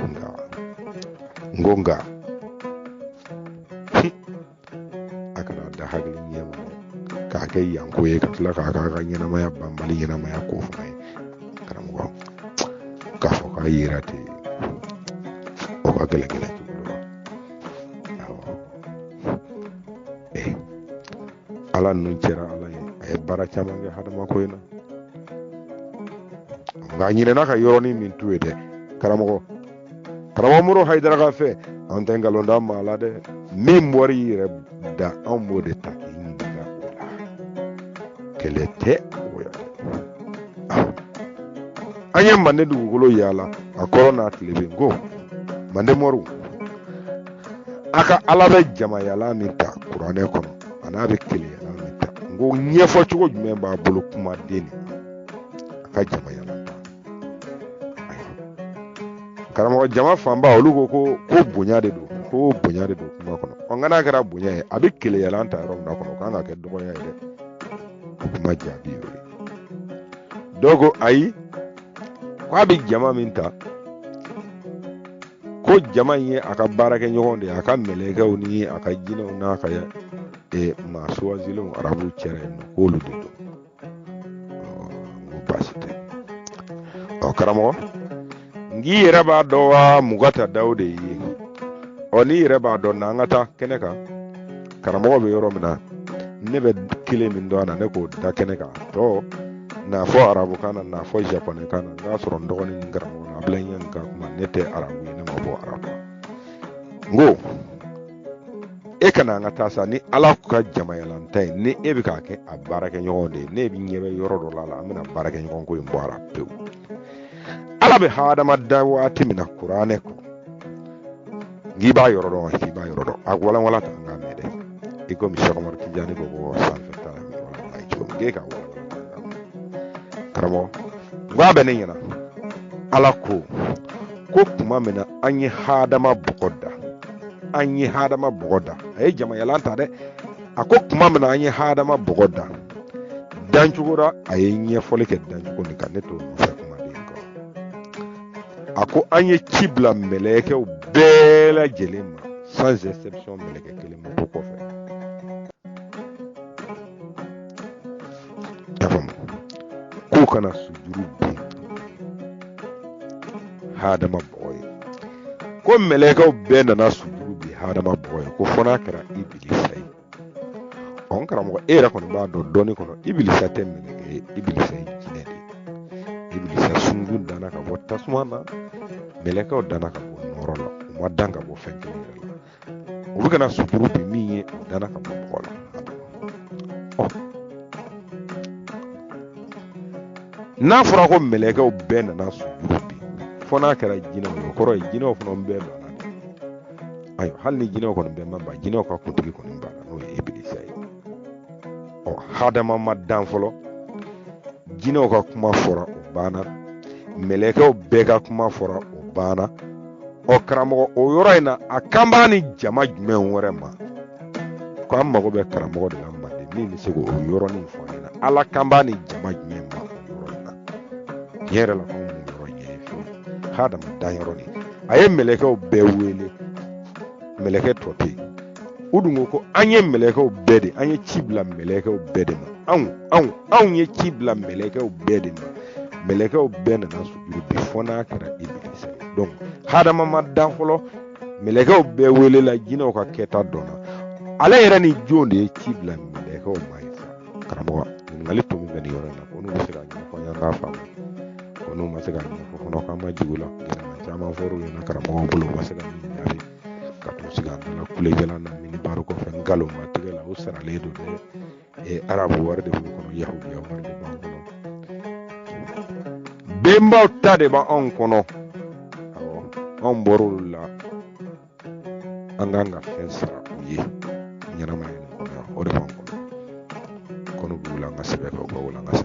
Nka n ko nka a kana da hakili ɲɛ ma k'a kɛ yanko ye, ka tila k'a k'a ka ɲɛnamaya banbali ɲɛnamaya ko fana ye. Karamɔgɔ, k'a fɔ k'a yera ten, o ka gɛlɛn gɛlɛn cogo dɔ la. Awɔ, Ala ninnu cɛra Ala ye, a ye baara caman kɛ hadama ko in na, nka a ɲinɛna ka yɔrɔnin min to yen dɛ. Karamɔgɔ, karamɔgɔ Moro Hayidara ka fɛ, an tɛ nkalon da maa la dɛ. Min bɔra i yɛrɛ da, anw b'o de ta k'i ɲininka o la. Kɛlɛ tɛ o ya dɛ. An ye Mande dugukolo yaala a kɔrɔn n'a tilebin, ko Mande moriw, a ka Ala bɛ jamayalan min ta kuranɛ kɔnɔ, a n'a bɛ keleyalan min ta, n ko ɲɛfɔ cogo jumɛn b'a bolo kumaden nin a ka jamayalan ta? Karamɔgɔ, jama fanba olu ko ko bonya de don, ko bonya de don kuma kɔnɔ. Ɔ, nka n'a kɛra bonya ye, a bɛ keleyalan ta yɔrɔ min na kɔnɔ, o kan ka kɛ dɔgɔya ye dɛ. O kuma jaabi y'o ye. Dɔw ko ayi, ko a bɛ jama min ta, ko jama in ye a ka baarakɛɲɔgɔn de ye, a ka mɛlɛkɛw ni a ka jinɛw n'a ka maa suwazilenw arabuw cɛra yen nɔ, k'olu de don. N ko baasi tɛ. Ɔ karamɔgɔ, n k'i yɛrɛ b'a dɔn wa mugata daw de ye? Ɔ, n'i yɛrɛ b'a dɔn, na an ka taa kɛnɛ kan. Karamɔgɔ bɛ yɔrɔ min na, ne bɛ kelen min dɔn a na, ne k'o da kɛnɛ kan. Tɔ n'a fɔ arabukan na, n'a fɔ japonɛkan na, n k'a sɔrɔ n dɔgɔnin ni karamɔgɔ la, Abulayi Ɲangi ka kuma. Ne tɛ arabu ye, ne ma bɔ arabu la. N ko e ka na an ka taa sa. Ni Ala ka jamayalanta ye, ni e bɛ k'a kɛ a baarakɛɲɔgɔn de ye, ne bɛ ɲɛ bɛ yɔrɔ dɔ la, an bɛna baarakɛɲɔgɔn ko in bɔ a la pewu. Ala bɛ hadama da waati min na kuranɛ kɔnɔ, n k'i b'a yɔrɔ dɔn, k'i b'a yɔrɔ dɔn, a walanwala ta an k'a mɛn dɛ. I komi Sɛki Umaru Tijani ko ko sanfɛ ta walawala cogo min, k'e k'a walawala karamɔgɔ. N ko a bɛ ne ɲɛna, Ala ko ko tuma min na an ye hadama bɔgɔ da, an ye hadama bɔgɔ da, a ye jamayalan ta dɛ. A ko tuma min na an ye hadama bɔgɔ da, dancogo la, a ye ɲɛfɔli kɛ dancogo nin kan, ne t'o nɔfɛ kumaden kɔnɔ. A ko an ye ci bila mɛlɛkɛw bɛɛ lajɛlen ma sans exception, mɛlɛkɛ kelen ma to kɔfɛ. Y'a faamu? K'u ka na sujuru bin hadama bɔgɔ ye. Ko mɛlɛkɛw bɛɛ nana sujuru bin hadama bɔgɔ ye, ko fo n'a kɛra ibilisa ye. Ɔ n karamɔgɔ, e yɛrɛ kɔni b'a dɔn dɔnni kɔnɔ, ibilisa tɛ mɛlɛkɛ ye, ibilisa ye jinɛ de ye. Ibilisa sungun danna ka bɔ tasuma na, mɛlɛkɛw danna ka bɔ nɔɔrɔ la, u ma dan ka bɔ fɛn kelen yɛrɛ la. U bɛ ka na sujuru bin min ye, o danna ka bɔ bɔgɔ la. Ɔ n'a fɔra ko mɛlɛkɛw bɛɛ nana sujuru bin fo n'a kɛra jinɛw ye, o kɔrɔ ye jinɛw fana bɛɛ banna de. Ayiwa, hali ni jinɛw kɔni bɛɛ ma ban, jinɛw ka kuntigi kɔni banna, n'o ye ibilisa ye. Ɔ hadama ma dan fɔlɔ, jinɛw ka kuma fɔra, o banna, mɛlɛkɛw bɛɛ ka kuma fɔra, o banna. Ɔ karamɔgɔ, o yɔrɔ in na, a kan b'a ni jama jumɛn wɛrɛ ma? Ko an mago bɛ karamɔgɔ de la manden min bɛ se k'o yɔrɔnin fɔ an ɲɛna. Ala kan b'a ni jama jumɛn ma o yɔrɔ in na? Tiɲɛ yɛrɛ la, k'anw m'o yɔrɔ ɲɛ ye fiyewu. Hadama dan yɔrɔ nin, a ye mɛlɛkɛw bɛɛ wele, mɛlɛkɛ tɔ tɛ yen. U dun ko ko an ye mɛlɛkɛw bɛɛ de, an ye ci bila mɛlɛkɛw bɛɛ de ma, anw ye ci bila mɛlɛkɛw bɛɛ de ma, mɛlɛkɛw bɛɛ nana sujuru bin fo n'a kɛra ibilisa ye. Donc hadama ma dan fɔlɔ, mɛlɛkɛw bɛɛ welela, jinɛw ka kɛta dɔnna. Ale yɛrɛ ni jɔn de ye ci bila mɛlɛkɛw ma ye sa? Karamɔgɔ, ɲininkali to min bɛ nin yɔrɔ in na, ko n'u bɛ se ka ɲɛfɔ an ye, an k'a faamu. Ko n'u ma se ka ɲɛfɔ fana, k'an ma jigin u la. Gɛlɛman caman fɔr'u ɲɛna karamɔgɔw bolo, u ma se ka min jaabi, ka t'u sigi an dala kulejalan na minibari kɔfɛ nkalon ma tigɛ la. U saralen don dɛ. Arabu wari de b'u kɔnɔ, yahudiya wari de b'an kɔnɔ, benbaw ta de b'anw kɔnɔ. Awɔ, anw bɔr'olu la, an kan ka fɛn sara u ye ɲɛnamaya nin kɔnɔ yan, o de b'an kɔnɔ. Ko n'u bɛ wuli an ka sɛbɛn kɛ, u ka wuli an ka